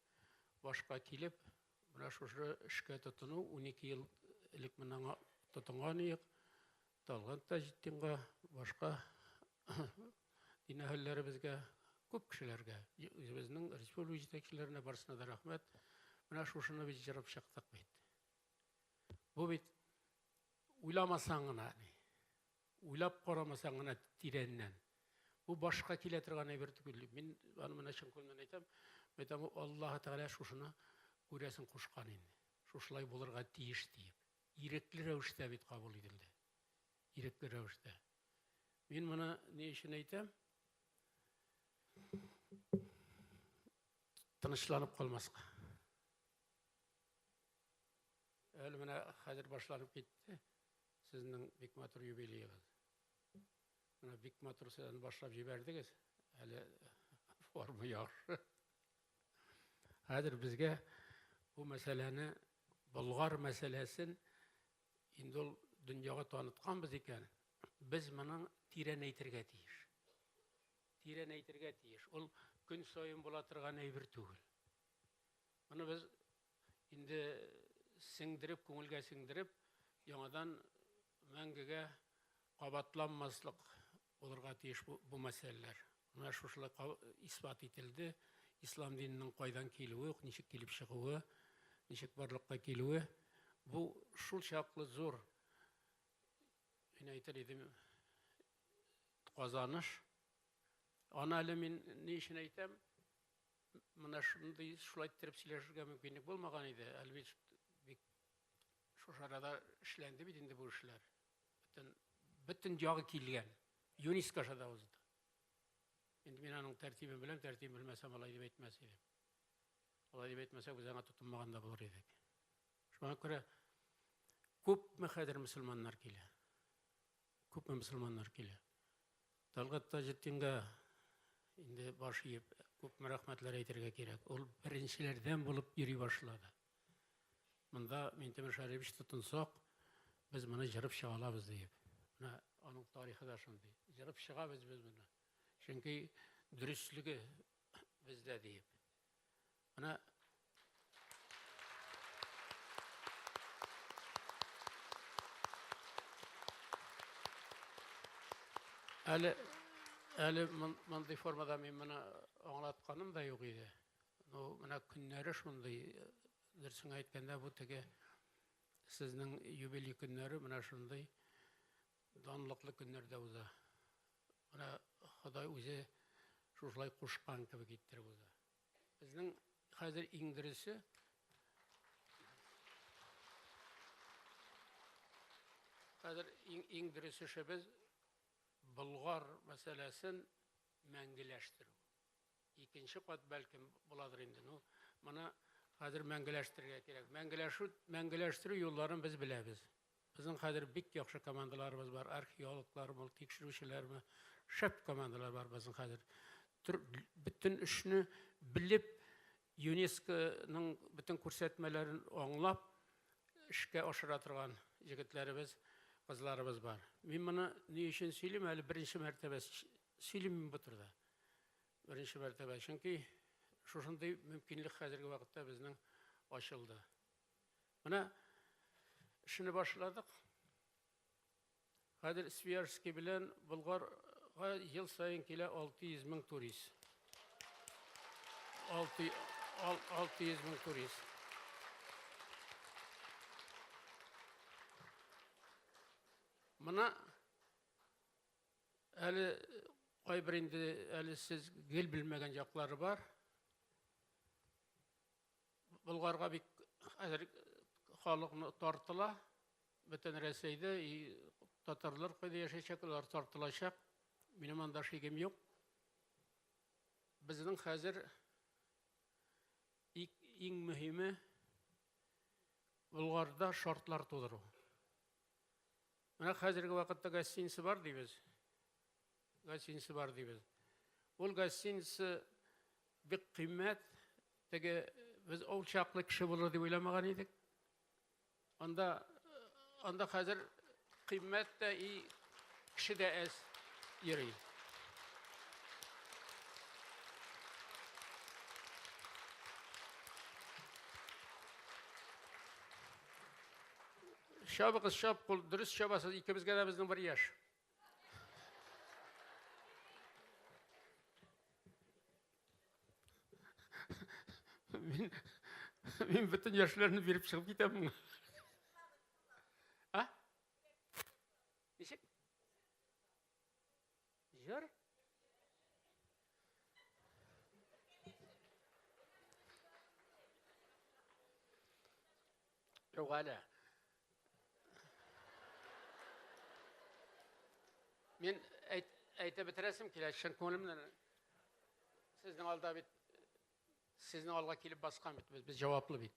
Speaker 14: башка килеп, менә шушы эшкә тотыну, 12 ел элек менә аңа тотынган идек. Талгат Таҗетдинга, башка дин әһелләребезгә, күп кешеләргә, үзебезнең республика җитәкчеләренә барысына да рәхмәт. Менә шушыны без җырып чыктык бит. Бу бит уйламасаң гына, уйлап карамасаң гына тирәннән. Бу башка килә торган әйбер түгел. Мин аны менә чын күңелдән әйтәм. Әйтәм, Аллаһ Тәгалә шушыны күрәсең кушкан инде. Шушылай булырга тиеш диеп. Ирекле рәвештә бит кабул ителде. Ирекле рәвештә. Мин моны ни өчен әйтәм? Тынычланып калмаска. Әле менә хәзер башланып китте сезнең бик матур юбилеегыз. Менә бик матур сез аны башлап җибәрдегез. Әле форма яхшы. Хәзер безгә бу мәсьәләне, Болгар мәсьәләсен инде ул дөньяга танытканбыз икән, без моның тирәнәйтергә тиеш. Тирәнәйтергә тиеш. Ул көн саен була торган әйбер түгел. Моны без инде сеңдереп, күңелгә сеңдереп, яңадан мәңгегә кабатланмаслык булырга тиеш бу, бу мәсьәләләр. Менә шушылай исбат ителде. Ислам диненең кайдан килүе, ничек килеп чыгуы, ничек барлыкка килүе. Бу шул чаклы зур, мин әйтер идем, казаныш. Аны әле мин ни өчен әйтәм? Менә шундый шулай иттереп сөйләшергә мөмкинлек булмаган иде. Әле бит бик шушы арада эшләнде бит инде бу эшләр. Бөтен, бөтен ягы килгән. ЮНЕСКО аша да узды. Инде мин аның тәртибен беләм, тәртибен белмәсәм, алай дип әйтмәс идем. Алай дип әйтмәсәк, без аңа тотынмаган да булыр идек. Шуңа күрә күпме хәзер мөселманнар килә. Күпме мөселманнар килә. Талгат Таҗетдингә инде баш иеп, күпме рәхмәтләр әйтергә кирәк. Ул беренчеләрдән булып йөри башлады. Монда Минтимер Шәрипович тотынсак, без моны җырып чыга алабыз диеп. Менә аның тарихы да шундый. Җырып чыгабыз без моны. Чөнки дөреслеге бездә диеп. Менә әле әле мондый формада мин моны аңлатканым да юк иде. Ну, менә көннәре шундый, дөресен әйткәндә, бу теге сезнең юбилей көннәре менә шундый данлыклы көннәрдә уза. Менә Ходай үзе шушылай кушкан кебек иттереп уза. Безнең хәзер иң дөресе хәзер иң, иң дөрес эшебез Болгар мәсьәләсен мәңгеләштерү. Икенче кат бәлкем буладыр инде. Ну, моны хәзер мәңгеләштерергә кирәк. Мәңгеләшү, мәңгеләштерү юлларын без беләбез. Безнең хәзер бик яхшы командаларыбыз бар, археологлармы, тикшерүчеләрме, шәп командалар бар безнең хәзер. Бөтен эшне белеп, ЮНЕСКОның бөтен күрсәтмәләрен аңлап, эшкә ашыра торган егетләребез, кызларыбыз бар. Мин моны ни өчен сөйлим, әле беренче мәртәбә сөйлим мин бу турыда. Беренче мәртәбә, чөнки шушындый мөмкинлек хәзерге вакытта безнең ачылды. Менә эшне башладык. Хәзер Свияжский белән Болгарга ел саен килә 600 мең турист. 600 мең турист. Мына әле кайбер инде әле сез гел белмәгән яклары бар. Болгарга бик хәзер халыкны тартыла. Бөтен Рәсәйдә и татарлар кайда яшәячәк, алар тартылачак. Минем анда шигем юк. Безнең хәзер иң мөһиме Болгарда шартлар тудыру. Менә хәзерге вакытта гостиница бар дибез. Гостиница бар дибез. Ул гостиница бик кыйммәт. Теге без ул чаклы кеше булыр дип уйламаган идек. Анда анда хәзер кыйммәт тә и кеше дә әз йөри. Чабыгыз, чап, кул, дөрес чабасыз, икебезгә дә безнең бер яшь. Мин, мин бөтен яшьләрне биреп чыгып китәм моңа. А? Ничек? Җыр? Юк әле. Мин әйт, әйтеп бетерәсем килә, чын күңелемнән. Сезнең алда бит, сезнең алга килеп баскан бит без, без җаваплы бит.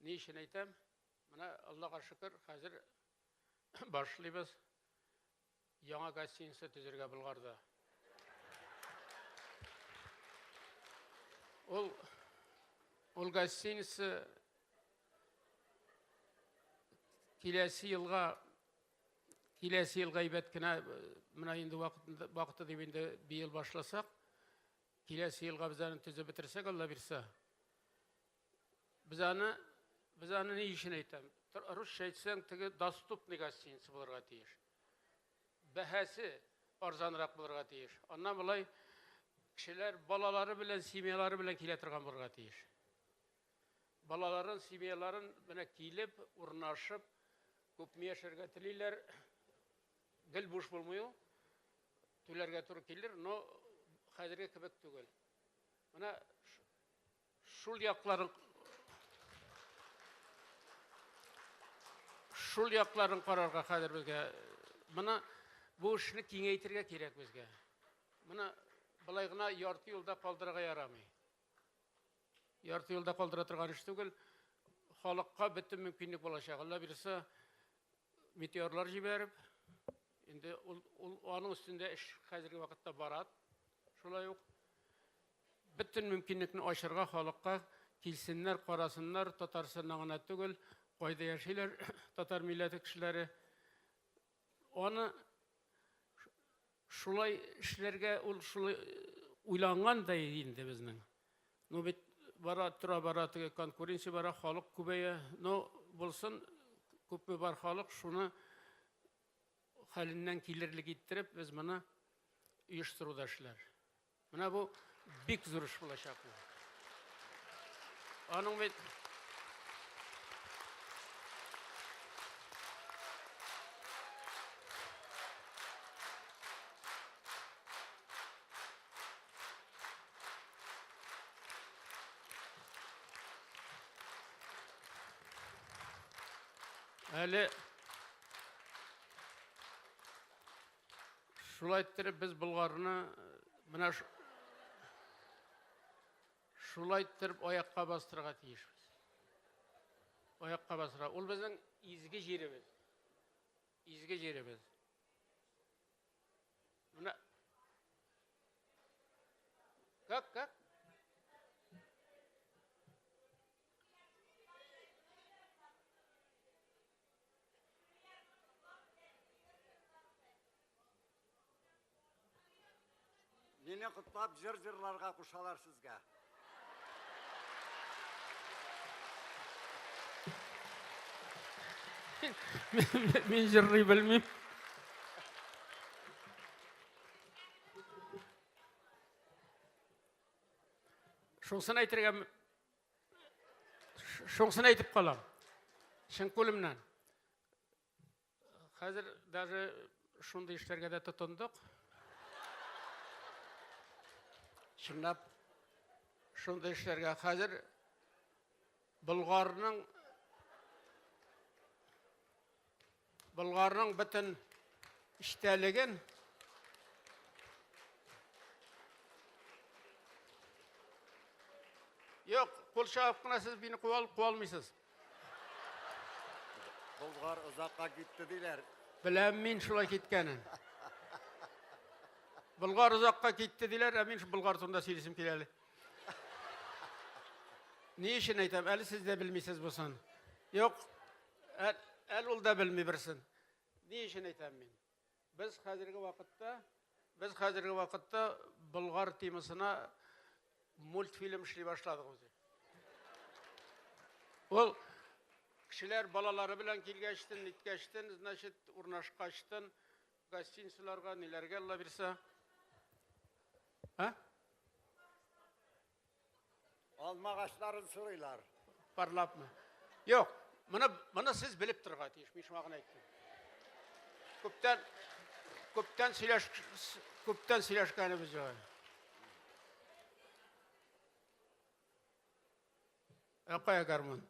Speaker 14: Ни өчен әйтәм? Менә Аллага шөкер, хәзер башлыйбыз яңа гостиница төзергә Болгарда. Ул ул гостиница киләсе елга киләсе елга әйбәт кенә менә инде вакытында вакыты дип инде быел башласак, киләсе елга без аны төзеп бетерсәк, Алла бирсә. Без аны без аны ни өчен әйтәм? Русча әйтсәң, теге доступный гостиница булырга тиеш. Бәһасе арзанрак булырга тиеш. Аннан болай кешеләр балалары белән, семьялары белән килә торган булырга тиеш. Балаларын, семьяларын менә килеп, урнашып, күпме яшәргә телиләр, гел буш булмый ул. Түләргә туры килер, но хәзерге кебек түгел. Менә шул якларын шул якларын карарга хәзер безгә. Моны бу эшне киңәйтергә кирәк безгә. Моны былай гына ярты юлда калдырырга ярамый. Ярты юлда калдыра торган эш түгел. Халыкка бөтен мөмкинлек булачак. Алла бирсә, метеорлар җибәреп, инде ул, ул аның өстендә эш хәзерге вакытта бара. Шулай ук бөтен мөмкинлекне ачырга халыкка килсеннәр, карасыннар, Татарстаннан гына түгел, кайда яшиләр татар милләте кешеләре. Аны шулай эшләргә ул шулай уйланган да инде безнең. Ну бит бара тора бара теге конкуренция бара, халык күбәя. Но булсын, күпме бар халык, шуны хәленнән килерлек иттереп без моны оештыруда эшләр. Менә бу бик зур эш булачак бу. Аның бит Әле Шулай иттереп без Болгарны менә шулай иттереп аякка бастырырга тиешбез. Аякка бастырырга. Ул безнең изге җиребез. Изге җиребез. Менә Как, как?
Speaker 12: Мине котлап җыр җырларга кушалар сезгә.
Speaker 14: Мин җырлый белмим. Шунысын әйтергә Шунысын әйтеп калам. Чын күлемнән. Хәзер даже шундый эшләргә дә тотындык. Чынлап шундый эшләргә хәзер Болгарның Болгарның бөтен эчтәлеген Юк, кул чабып кына сез мине куа алмыйсыз.
Speaker 12: Болгар озакка китте диләр.
Speaker 14: Беләм мин шулай киткәнен. Болгар озакка китте диләр, ә мин Болгар турында сөйлисем килә әле. Ни өчен әйтәм, әле сез дә белмисез бусын. Юк, ә, Әле ул да белми берсен. Ни өчен әйтәм мин? Без хәзерге вакытта, без хәзерге вакытта Болгар темасына мультфильм эшли башладык үзе. Ул кешеләр балалары белән килгәчтен, ниткәчтен, значит, урнашкачтын, гостиницаларга, ниләргә Алла бирсә. А?
Speaker 12: Алмагачларын сорыйлар.
Speaker 14: Парлапмы? Юк, моны, моны сез белеп торырга тиеш, мин шуңа гына әйттем. Күптән, күптән сөйләш, күптән сөйләшкәнебез юк. Ә кая гармун?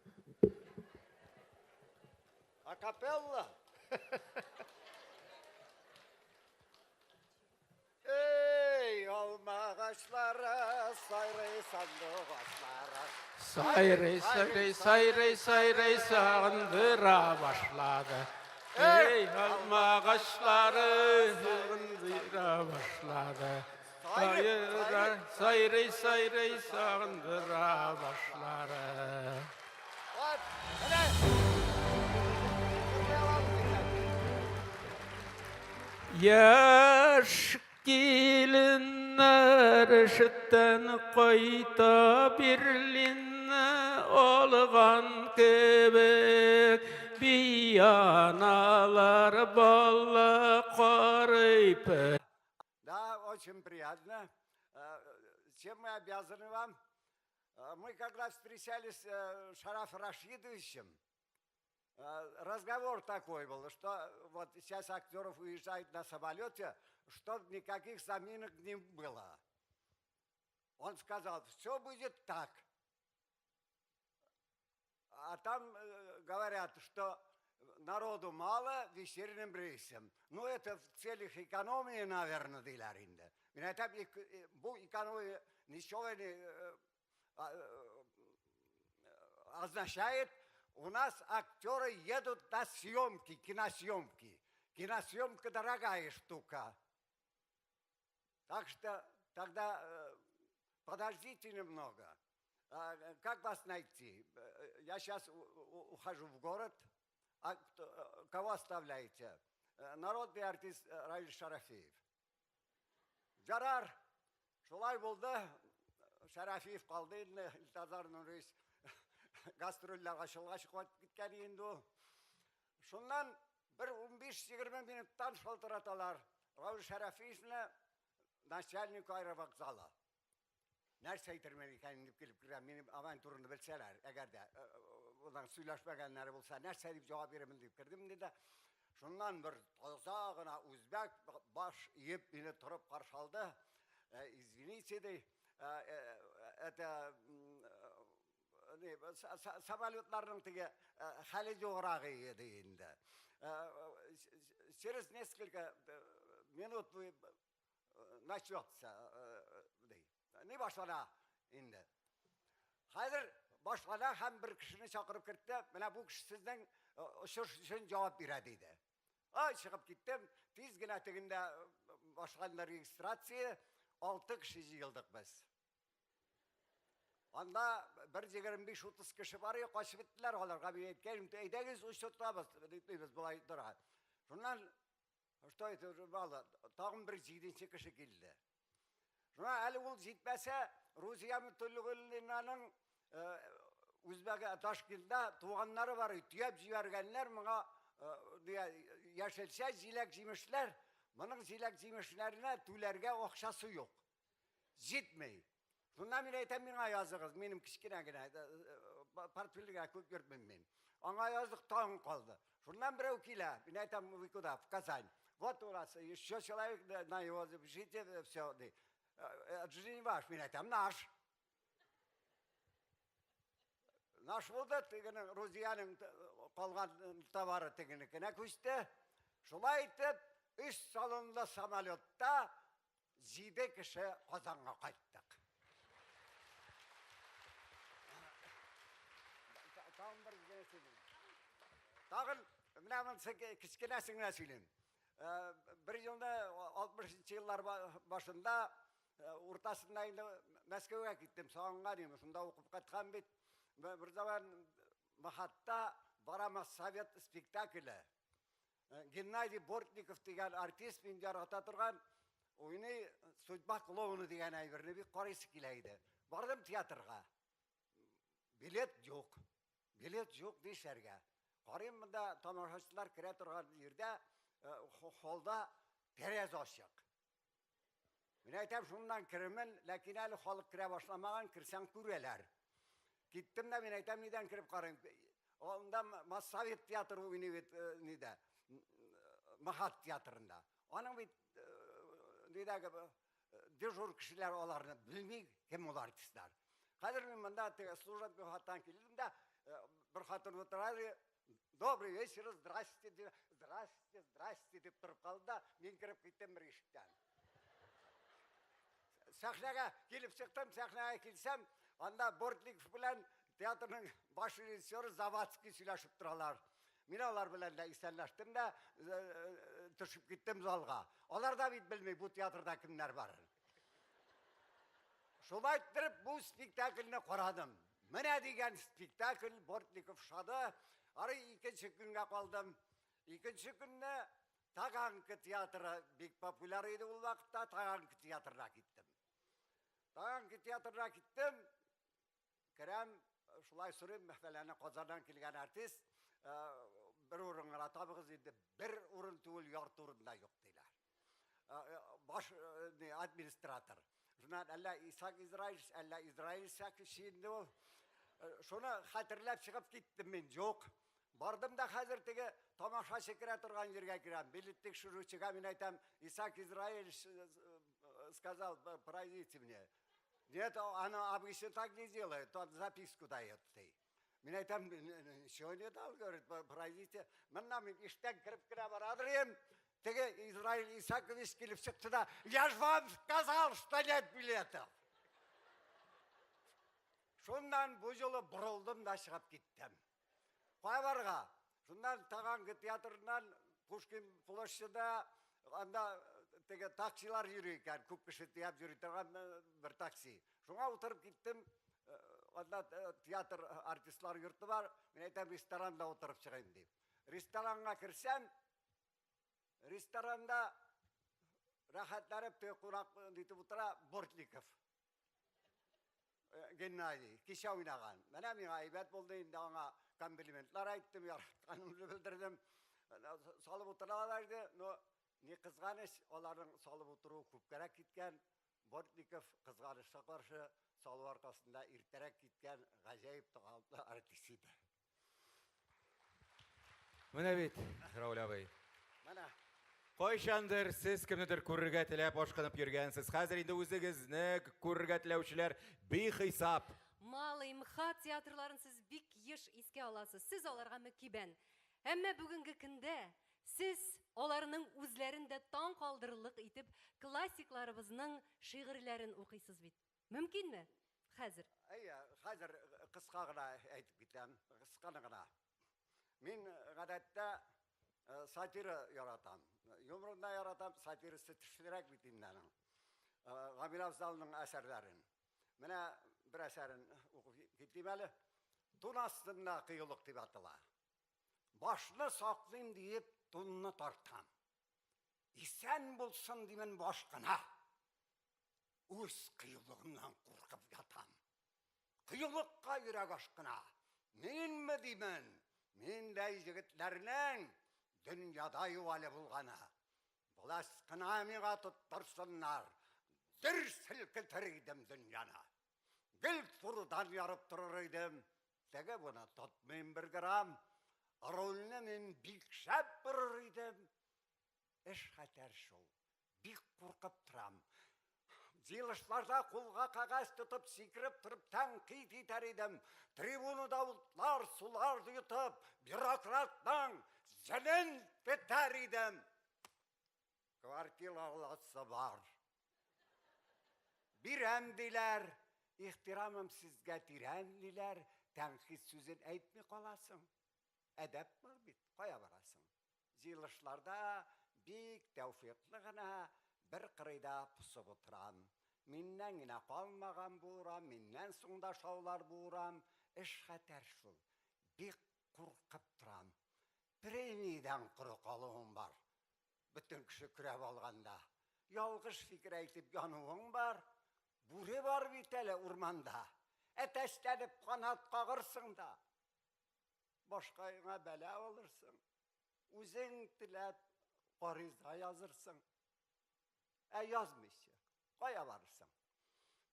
Speaker 12: Акапелла. Эй, алмагачлары, сайрый сандугачлары.
Speaker 14: Сайрый, сайрый, сайрый, сайрый сагындыра башлады. Эй, алмагачлары сагындыра башлады. Сайрый, сайрый, сайрый сагындыра башлады. Яшь киленнәр эштән кайта Берлинны алган кебек Бианалар бала карый
Speaker 12: Да, очень приятно. Э, чем мы обязаны вам? Э, мы когда встречались э, с Шараф Рашидовичем, разговор такой был, что вот сейчас актеров уезжают на самолете, чтобы никаких заминок не было. Он сказал, все будет так. А там говорят, что народу мало вечерним рейсом. Ну, это в целях экономии, наверное, диләр инде. Мин әйтәм, бу экономия ничего не означает. У нас актеры едут на съемки, киносъемки. Киносъемка дорогая штука. Так что тогда подождите немного. Как вас найти? Я сейчас ухожу в город. А кого оставляете? Народный артист Равиль Шарафиев. Ярар, шулай булды. Шарафиев калды инде, Илтазар Нурис гастрольләргә чыгып кайтып киткән инде ул. Шуннан бер 15-20 минуттан шалтыраталар. Равил Шарафиевны начальник аэровокзала. Нәрсә әйтермен икән дип килеп кергән, минем аван турында белсәләр, әгәр дә булдан сөйләшмәгәннәре булса, нәрсә дип җавап бирермен дип кердем инде. Шуннан бер таза гына үзбәк баш иеп мине торып каршы алды. Извините, ди, это самолетларның теге хәле юграк иде инде. Через несколько минут вы начнется, ди. Ни башлана инде. Хәзер башлана һәм бер кешене чакырып кертте. Менә бу кеше сезнең очыш өчен җавап бирә диде. Ай, чыгып киттем. Тиз генә тегендә башланды регистрация. 6 кеше җыелдык без. Анда бер 25-30 кеше бар, качып беттеләр аларга. Мин әйткән, әйдәгез очыртабыз, дибез болай тора. Шуннан что это уже мало, тагын бер 7 кеше килде. Шуңа әле ул җитмәсә, Рузия Мөтәллигуллинаның Үзбәк Ташкентта туганнары бар, төяп җибәргәннәр моңа яшелчә, җиләк-җимешләр. Моның җиләк-җимешләренә түләргә акчасы юк. Җитми. Шунда мин әйтәм, миңа языгыз, минем кечкенә генә портфельгә күп йөртмим мин. Аңа яздык, тагын калды. Шуннан берәү килә, мин әйтәм, вы куда? В Казань. Вот у нас еще человек, на его запишите, все. Это же не ваш, мин әйтәм, наш. Наш булды, тегенең Рузиянең калган товары тегенекенә күчте. Шулай итеп, 3 салонлы самолетта 7 кеше Казанга кайттык. Тагын бер генә сөйлим. Тагын менә монысы кечкенәсен генә сөйлим. Бер елны 60 еллар башында уртасында инде Мәскәүгә киттем, сагынган идем, шунда укып кайткан бит. Бер заман Махатта бара Моссовет спектакле. Геннадий Бортников дигән артист мин ярата торган уйный Судьба клоуна дигән әйберне бик карыйсы килә иде. Бардым театрга. Билет юк. Билет юк нишләргә? Карыйм монда тамашачылар керә торган җирдә холлда тәрәз ачык. Мин әйтәм, шуннан керермен, ләкин әле халык керә башламаган, керсәң күрәләр. Киттем дә, мин әйтәм, нидән кереп карыйм. Анда Моссовет театры уйный бит, нидә, МХАТ театрында. Аның бит нидәге дежур кешеләр аларны белми, кем ул артистлар. Хәзер мин монда теге служебный хаттан килдем дә, бер хатын утыра, Добрый вечер, здрасте, здрасте, здрасте дип торып калды да, мин кереп киттем бер ишектән. Сәхнәгә килеп чыктым, сәхнәгә килсәм, анда Бортников белән театрның баш режиссеры Завадский сөйләшеп торалар. Мин алар белән дә исәнләштем дә, төшеп киттем залга. Алар да бит белми бу театрда кемнәр барын. Шулай иттереп бу спектакльне карадым. Менә дигән спектакль, Бортников шады. Ары икенче көнгә калдым. Икенче көнне Таганка театры бик популяр иде ул вакытта, Таганка театрына киттем. Таганка театрына киттем. Керәм, шулай сорыйм, мәсәлән, Казаннан килгән артист, бер урын гына табыгыз инде, бер урын түгел, ярты урын да юк диләр. Баш администратор. Шуннан әллә Исаак Израилевич, әллә Израиль Исаакович инде ул. Шуны хәтерләп чыгып киттем мин, юк. Бардым да хәзер теге тамашачы керә торган җиргә керәм. Билет тикшерүчегә мин әйтәм, Исаак Израилевич сказал, пройдите мне. Нет, она обычно так не делает, он записку дает, ди. Мин әйтәм, ничего не дал, говорит, пройдите. Моннан мин иштән кереп кенә барадыр идем. Теге Израиль Исакович килеп чыкты да, я ж вам сказал, что нет билетов. Шуннан бу юлы борылдым да чыгып киттем. Кая барырга? Шуннан Таганка театрыннан Пушкин площадьда анда теге таксилар йөри икән, күп кеше төяп йөри торган бер такси. Шуңа утырып киттем. Анда театр артистлар йорты бар. Мин әйтәм, ресторанда утырып чыгыйм дип. Ресторанга керсәм, ресторанда рәхәтләнеп теге кунак нитеп утыра Бортников. Геннадий, кичә уйнаган. Менә миңа әйбәт булды, инде аңа комплиментлар әйттем, яратканымны белдердем. Салып утыралар иде, но ни кызганыч, аларның салып утыруы күпкәрәк киткән. Бортников кызганычка каршы салу аркасында иртәрәк киткән гаҗәеп талантлы артист иде.
Speaker 1: Менә бит, Рауль абый.
Speaker 12: Менә.
Speaker 1: Кайчандыр сез кемнедер күрергә теләп ашкынып йөргәнсез. Хәзер инде үзегезне күрергә теләүчеләр бихисап.
Speaker 3: Малый МХАТ театрларын сез бик еш искә аласыз. Сез аларга мөкибән. Әмма бүгенге көндә сез аларның үзләрен дә таң калдырырлык итеп классикларыбызның шигырьләрен укыйсыз бит. Мөмкинме? Хәзер.
Speaker 12: Әйе, хәзер кыска гына әйтеп китәм, кысканы гына. Мин гадәттә сатира яратам. Юморын да яратам, сатирасы төшлерәк бит инде аның. Гамил Афзалның әсәрләрен. Менә бер әсәрен укып китим әле. Тун астында кыюлык дип атала. Башны саклыйм диеп, тунны тартам. Исән булсын димен баш кына. Үз кыюлыгымнан куркып ятам. Кыюлыкка йөрәк ашкына. Минме димен, миндәй егетләрнең дөньяда юк әле булганы. Власть кына миңа тоттырсыннар, дер селкетер идем дөньяны. Гел турыдан ярып торыр идем, теге буны тотмыйм бер грамм. Рульне мин бик шәп борыр идем. Эш хәтәр шул. Бик куркып торам. Җыелышларда кулга кәгазь тотып, сикереп торып тәнкыйть итәр идем. Трибунада утлар, сулар йотып, бюрократның җенен тетәр идем. Квартира аласы бар. Бирәм диләр. Ихтирамым сезгә тирән диләр. Тәнкыйть сүзен әйтми каласың. Әдәп бар бит, кая барасың? Җыелышларда бик тәүфыйклы гына бер кырыйда посып утырам. Миннән генә калмаган бу урам, миннән соң да шаулар бу урам. Эш хәтәр шул. Бик куркып торам. утырам. Премиядән коры калуың бар. Бөтен кеше көрәп алганда. Ялгыш фикер әйтеп януың бар. Бүре бар бит әле урманда. Әтәчләнеп канат кагырсың да. Башкаеңа бәла алырсың. Үзең теләп гариза язырсың. Ә язмыйча, кая барырсың?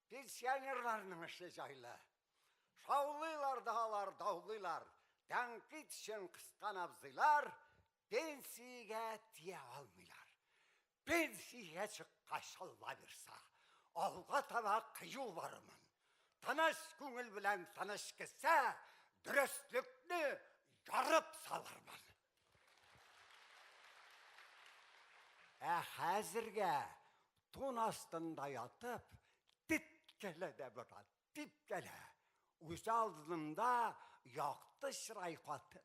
Speaker 12: Пенсионерларның эше җайлы. Шаулыйлар да алар, даулыйлар. Тәнкыйть өчен кыскан абзыйлар пенсиягә тия алмыйлар. Пенсиягә чыккач, Алла бирса, алга таба кыю барырмын. Тыныч күңел белән тыныч кесә, дөреслекне ярып салырмын. Ә хәзергә тун астында ятып, теткәлә дә брат, типкәлә. Үз алдында якты чырай катып,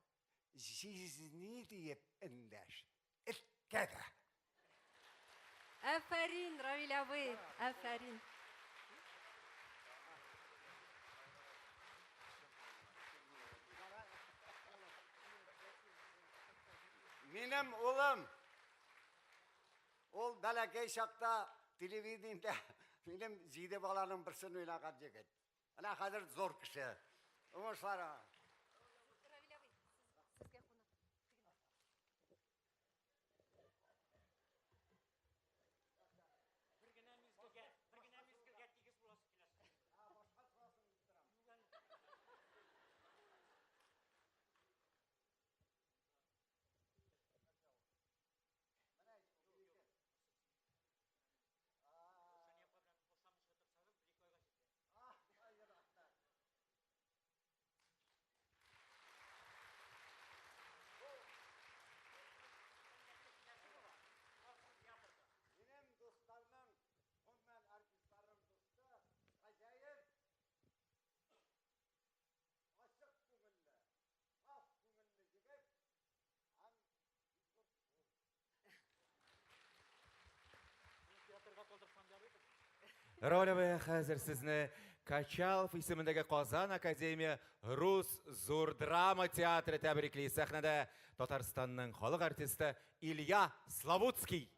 Speaker 12: җизни диеп эндәш, эткә дә.
Speaker 3: Афәрин, Равил абый, афәрин.
Speaker 12: Минем улым, ул бәләкәй чакта телевидениедә минем җиде баланың берсен уйнаган егет. Менә хәзер зур кеше. Уңышлар.
Speaker 3: Равил абый, сезгә кунак.
Speaker 15: Бер генә мизгелгә, бер генә мизгелгә тигез буласы килә.
Speaker 12: Минем дусларның, гомумән артистларның дусты, гаҗәеп ачык күңелле, саф күңелле егет һәм
Speaker 15: Театрга калдырсам ярый.
Speaker 1: Ролевая хәзер сезне Качалов исемендәге Казан академия Рус зур драма театры тәбрикли. Сәхнәдә Татарстанның халык артисты Илья Славутский.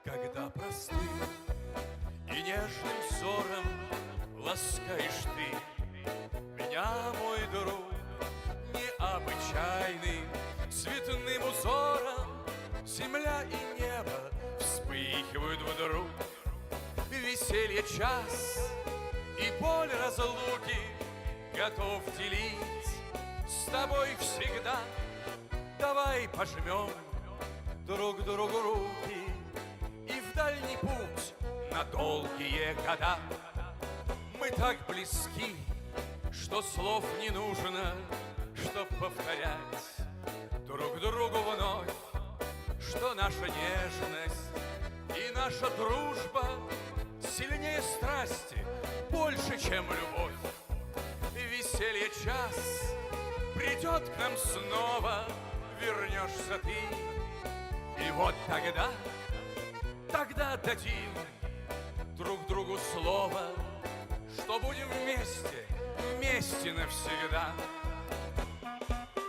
Speaker 16: Когда простым и нежным взором ласкаешь ты меня, мой друг, необычайный, цветным узором земля и небо вспыхивают вдруг. Веселье час и боль разлуки готов делить с тобой всегда. Давай пожмем друг другу руки и в дальний путь на долгие года. Мы так близки, что слов не нужно, чтоб повторять друг другу вновь, что наша нежность и наша дружба сильнее страсти, больше, чем любовь. Веселье час придет к нам снова, вернешься ты. И вот тогда, тогда дадим друг другу слово, что будем вместе, вместе навсегда.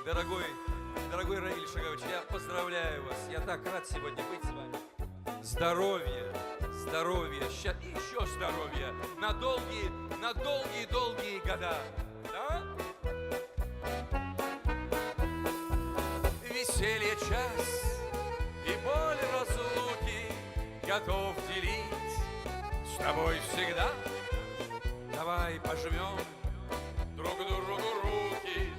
Speaker 7: Дорогой, дорогой Равиль Шагович, я поздравляю вас. Я так рад сегодня быть с вами. Здоровья, здоровья, и еще здоровья на долгие, на долгие-долгие года. Да?
Speaker 16: Веселье час и боль разлуки готов делить с тобой всегда. Давай пожмем друг другу руки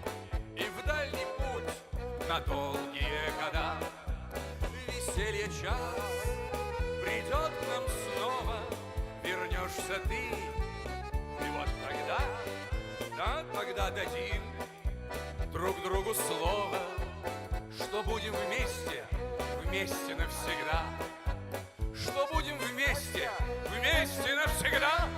Speaker 16: и в дальний путь на долгие года. Веселье час придет к нам снова, вернешься ты. И вот тогда, да, тогда дадим друг другу слово, что будем вместе, вместе навсегда. Что будем вместе, вместе.
Speaker 7: всегда.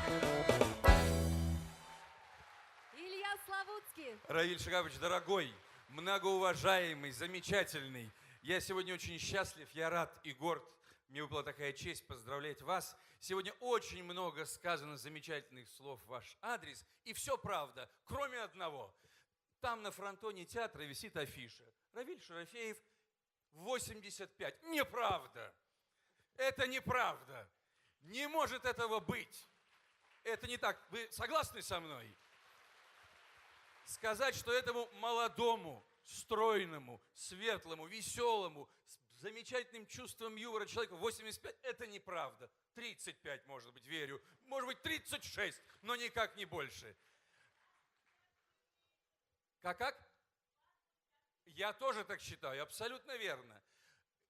Speaker 3: Илья Славутский.
Speaker 7: Равиль Шигапович, дорогой, многоуважаемый, замечательный. Я сегодня очень счастлив, я рад и горд. Мне выпала такая честь поздравлять вас. Сегодня очень много сказано замечательных слов в ваш адрес. И все правда, кроме одного. Там на фронтоне театра висит афиша. Равиль Шарафеев, 85. Неправда. Это неправда. Не может этого быть. Это не так. Вы согласны со мной? Сказать, что этому молодому, стройному, светлому, веселому, с замечательным чувством юмора человеку 85, это неправда. 35, может быть, верю. Может быть, 36, но никак не больше. Как-как? Я тоже так считаю, абсолютно верно.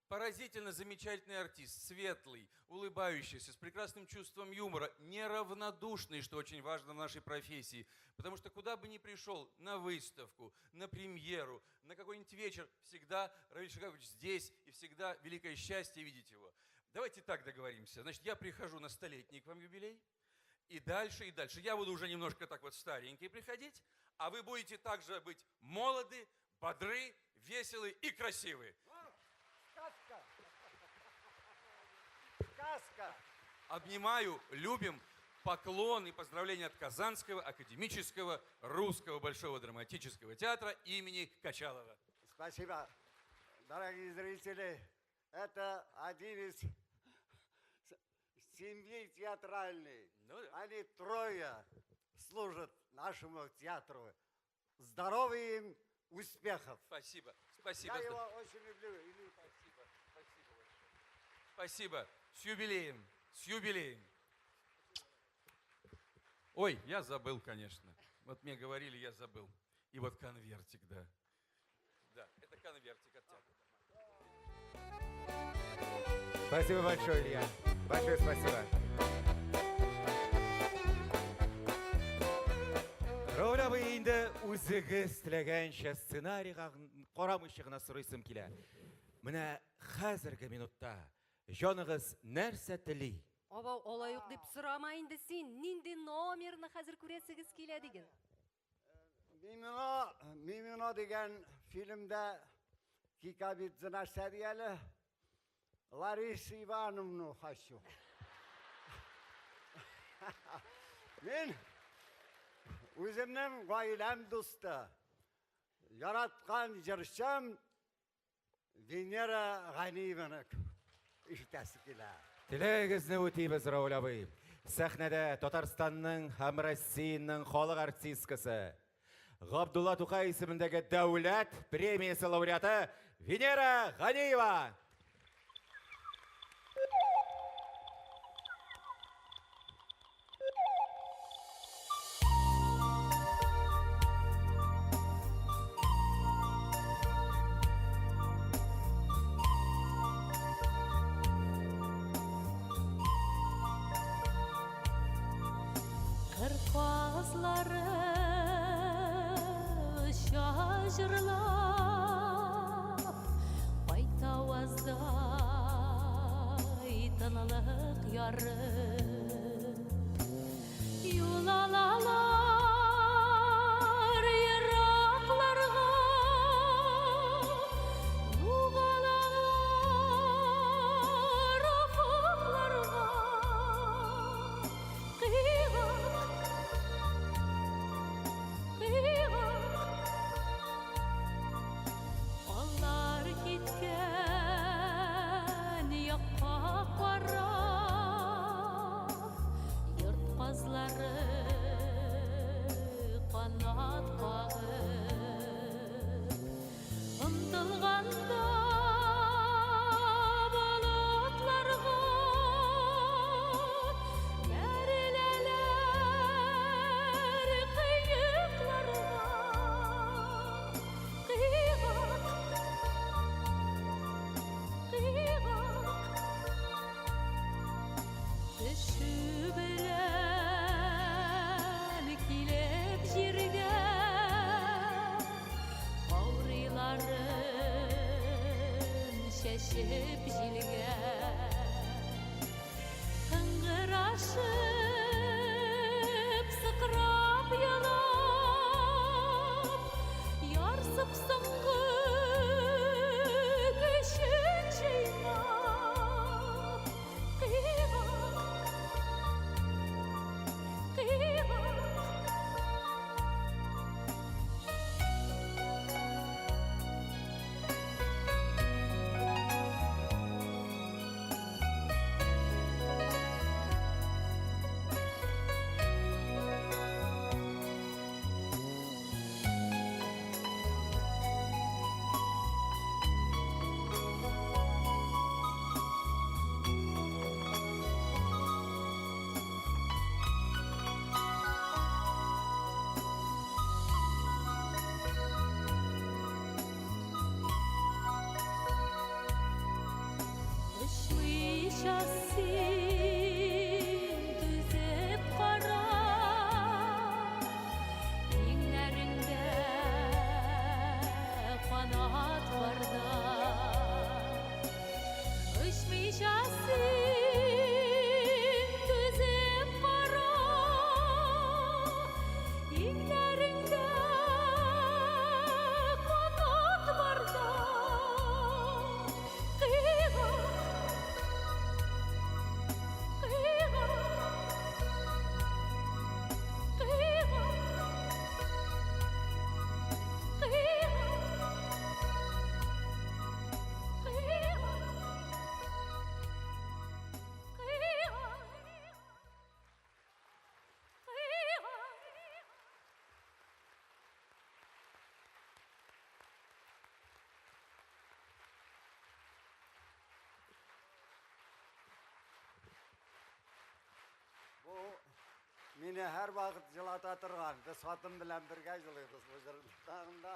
Speaker 7: Поразительно замечательный артист, светлый, улыбающийся, с прекрасным чувством юмора, неравнодушный, что очень важно в нашей профессии. Потому что куда бы ни пришел, на выставку, на премьеру, на какой-нибудь вечер, всегда Равиль Шигапович здесь, и всегда великое счастье видеть его. Давайте так договоримся. Значит, я прихожу на столетний к вам юбилей, и дальше, и дальше. Я буду уже немножко так вот старенький приходить, а вы будете также быть молоды, бодры, веселы и красивы.
Speaker 12: Сказка! Сказка!
Speaker 7: Обнимаю, любим. Поклон и поздравления от Казанского академического русского большого драматического театра имени Качалова.
Speaker 12: Спасибо, дорогие зрители. Это один из семьи театральной. Они трое служат нашему театру. Здоровья им, успехов.
Speaker 7: Спасибо. Спасибо.
Speaker 12: Я его очень люблю. Илью.
Speaker 7: Спасибо. Спасибо большое. Спасибо. С юбилеем. С юбилеем. Ой, я забыл, конечно. Вот мне говорили, я забыл. И вот конвертик, да. Да, это конвертик от театра.
Speaker 1: Спасибо большое, Илья. Большое спасибо. Равил абый, инде үзегез теләгәнчә сценарийга карамыйча гына сорыйсым килә. Менә хәзерге минутта җаныгыз нәрсә тели?
Speaker 3: Абау, алай ук дип сорама инде син. Нинди номерны хәзер күрәсегез килә диген?
Speaker 12: Мимино, Мимино дигән фильмда Кикабидзе нәрсә ди әле? Лариса Ивановну хочу. Мин үземнең гаиләм дусты, яраткан җырчым Венера Ганиеваны ишетәсе килә.
Speaker 1: Теләгегезне үтибез, Рауль абый. Сәхнәдә Татарстанның һәм Россиянең халык артисткасы, Габдулла Тукай исемендәге дәүләт премиясе лауреаты Венера Ганиева.
Speaker 17: Кыр казлары оча җырлап, Кайтаваздай тынлык ярып. Юл алалар еракларга, Югалалар офыкларга. Кыйгак, кыйгак, Алар киткән якка карап, Йорт казлары канат кагып, Омтылганда болытларга Бәреләләр кыекларга. Кыйгак, кыйгак, Төшү белән килеп җиргә, Каурыйларын чәчеп җилгә. Кыңгырашып
Speaker 12: Мине һәрвакыт җылата торган. Без хатын белән бергә җылыйбыз бу җырны тагын да.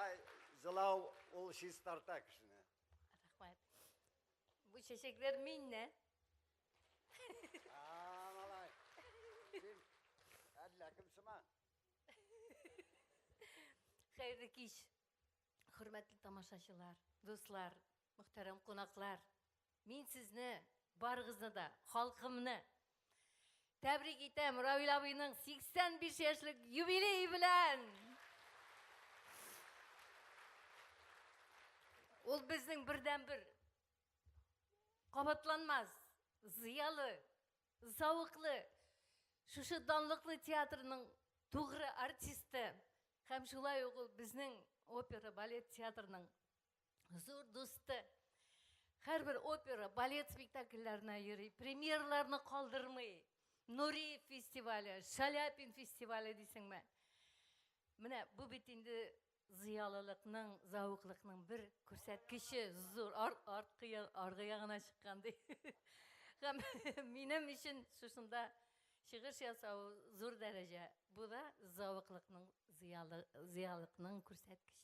Speaker 12: Әй, җылау ул чистарта кешене.
Speaker 10: Рәхмәт. Бу чәчәкләр миннән.
Speaker 12: А, малай. Син әллә кем сыман.
Speaker 10: Хәерле кич. Хөрмәтле тамашачылар, дуслар, мөхтәрәм кунаклар. Мин сезне, барыгызны да, халкымны тәбрик итәм Равил абыйның 85 яшьлек юбилее белән. Ул безнең бердәнбер кабатланмас, зыялы, зәвыклы, шушы данлыклы театрның тугры артисты һәм шулай ук ул безнең опера балет театрының зур дусты. Һәрбер опера, балет спектакльләренә йөри, премьерларны калдырмый. Нуриев фестивале, Шаляпин фестивале дисеңме? Менә бу бит инде зыялылыкның, зәвыклыкның бер күрсәткече, зур ар, арткы аргы ягына чыккан ди. Һәм минем өчен шушында чыгыш ясау зур дәрәҗә. Бу да зәвыклыкның, зыялы, зыялыкның күрсәткече.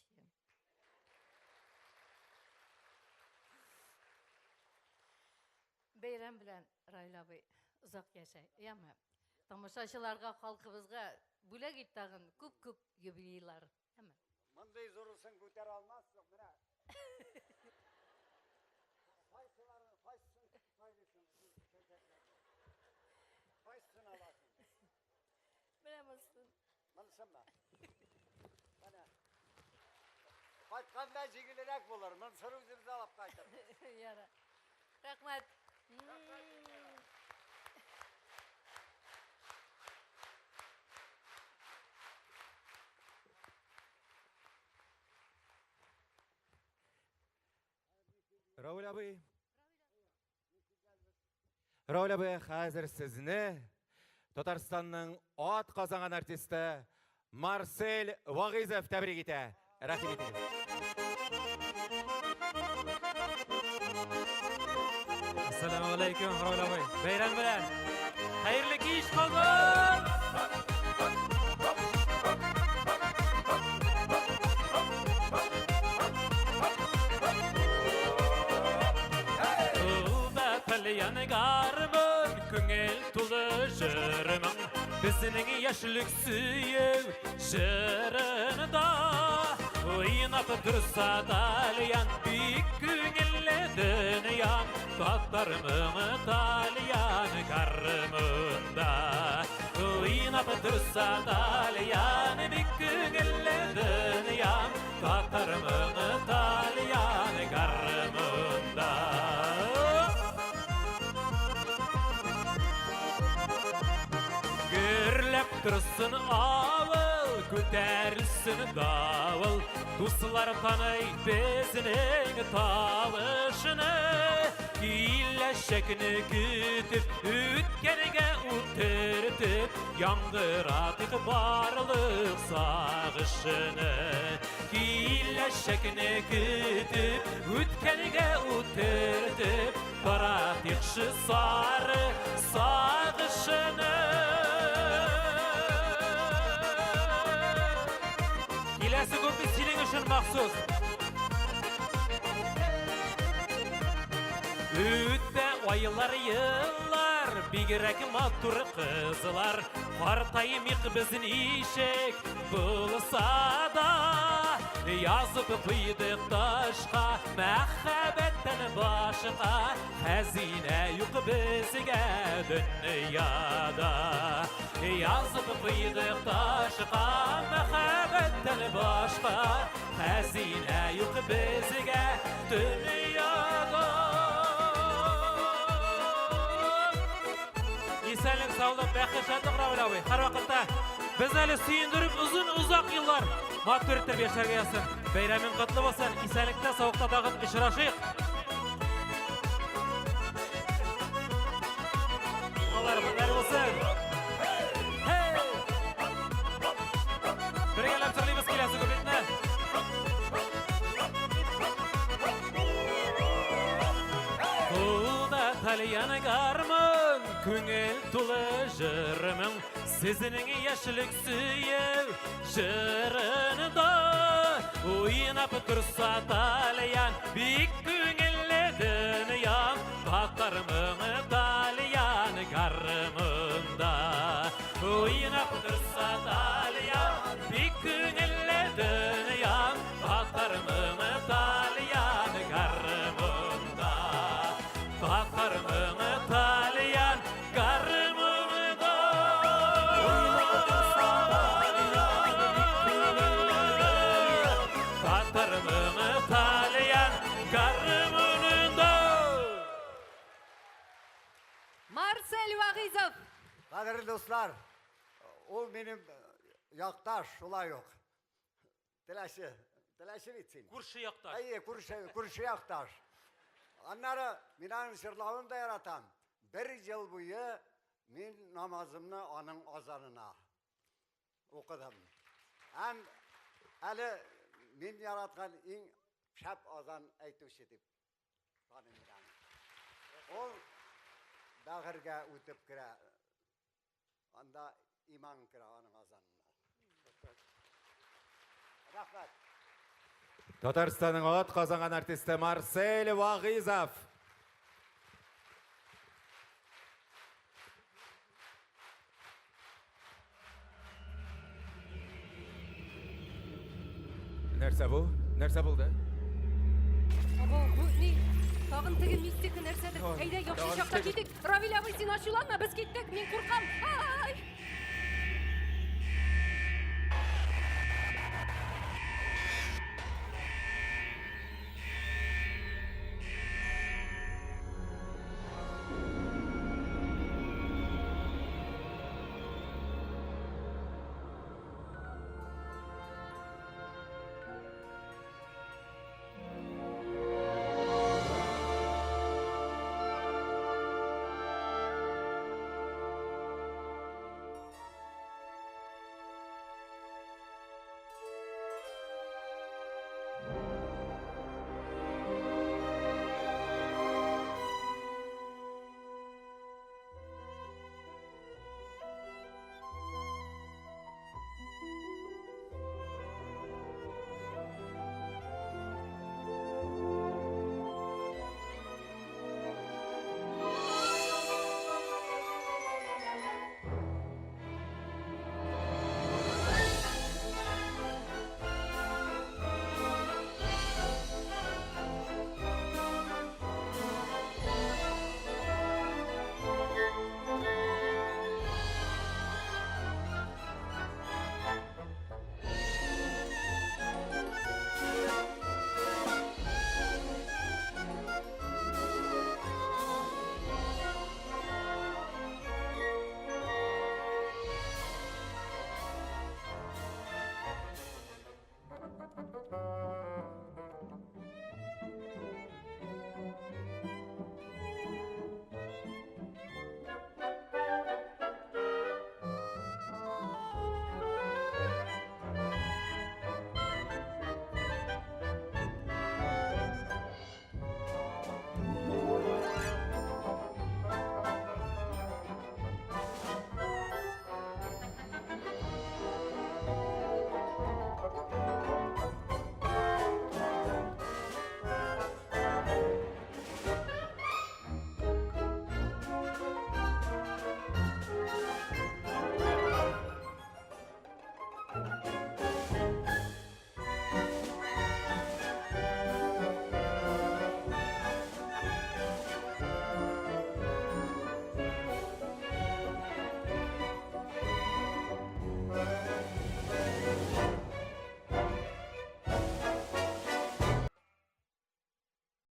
Speaker 10: Бәйрәм белән, Раил абый, озак яшә, яме. Тамашачыларга, халкыбызга бүләк ит тагын күп-күп юбилейлар. Яме.
Speaker 12: Мондый зурысын күтәрә алмассың, менә. Кайсыларын, кайсысын сайлыйсың? Кайсысын аласың?
Speaker 10: Менә монысын.
Speaker 12: Монысынмы? Менә. Кайтканда җиңелрәк булыр. Монысын үзебез алып кайтырбыз.
Speaker 10: Яра. Рәхмәт.
Speaker 1: Рауль абый. Рауль абый, хәзер сезне Татарстанның ат казанган артисты Марсель Вагыйзов тәбрик итә. Рәхим итегез.
Speaker 18: Ассаламу алейкум, Рауль абый. Бәйрәм белән. Хәерле кич, Казан! Кулда тальян гармун, күңел тулы җыр-моң. Безнең яшьлек сөю җырында уйнап торса тальян, бик күңелле дөнья. Татар моңы тальян гармунда. Уйнап торса тальян, бик күңелле дөнья. Татар моңы тальян гармунда. Гөрләп торсын авыл, күтәрелсен давыл. Дуслар таный безнең тавышны. Киләчәкне көтеп, үткәнгә утыртып, яңгыратыйк барлык сагышны. Киләчәкне көтеп, үткәнгә утыртып, таратыйкшы сары сагышны. Киләсе күпме синең өчен махсус. Үтә айлар, еллар, бигрәк матур кызлар. Картаймыйк без ничек булса да. Язып куйдык ташка, мәхәббәттән башка хәзинә юк безгә дөньяда. Язып куйдык ташка, мәхәббәттән башка хәзинә юк безгә дөньяда. Исәнлек, саулык, бәхет, шатлык, Равил абый. Һәрвакытта безне әле сөендереп озын озак еллар матур итеп яшәргә язсын. Бәйрәмең котлы булсын. Исәнлектә, саулыкта тагын очрашыйк. Алар хәлләр булсын. Hey! Бергәләп җырлыйбыз киләсе куплетны. Кулда тальян гармун, Күңел тулы җырымың Сезнең яшьлек сөю җырында Уйнап торса тальян Бик күңелле дөньям Татар моңы тальян гармунда Уйнап торса тальян Бик күңелле дөньям Татар моңы тальян гармунда Татар моңы тальян гармунда Татар моңы тальян гармунда
Speaker 3: Марсель Вагыйзов!
Speaker 12: Кадерле дуслар, ул минем якташ шулай ук. Теләче, теләче бит син.
Speaker 18: Күрше якташ.
Speaker 12: Әйе, күрше, күрше якташ. Аннары мин аның җырлавын да яратам. Бер ел буе мин намазымны аның азанына укыдым. Һәм әле мин яраткан иң шәп азан әйтүче дип таныйм мин аны. Ул бәгырьгә үтеп керә. Анда иман керә аның азанына. Рәхмәт.
Speaker 1: Татарстанның ат казанган артисты Марсель Вагыйзов. Нәрсә бу? Нәрсә булды?
Speaker 3: Абау, бу ни? Тагын теге мистика нәрсәдер. Әйдә, яхшы чакта китик. Равил абый, син ачуланма, без киттек. Мин куркам. Ай!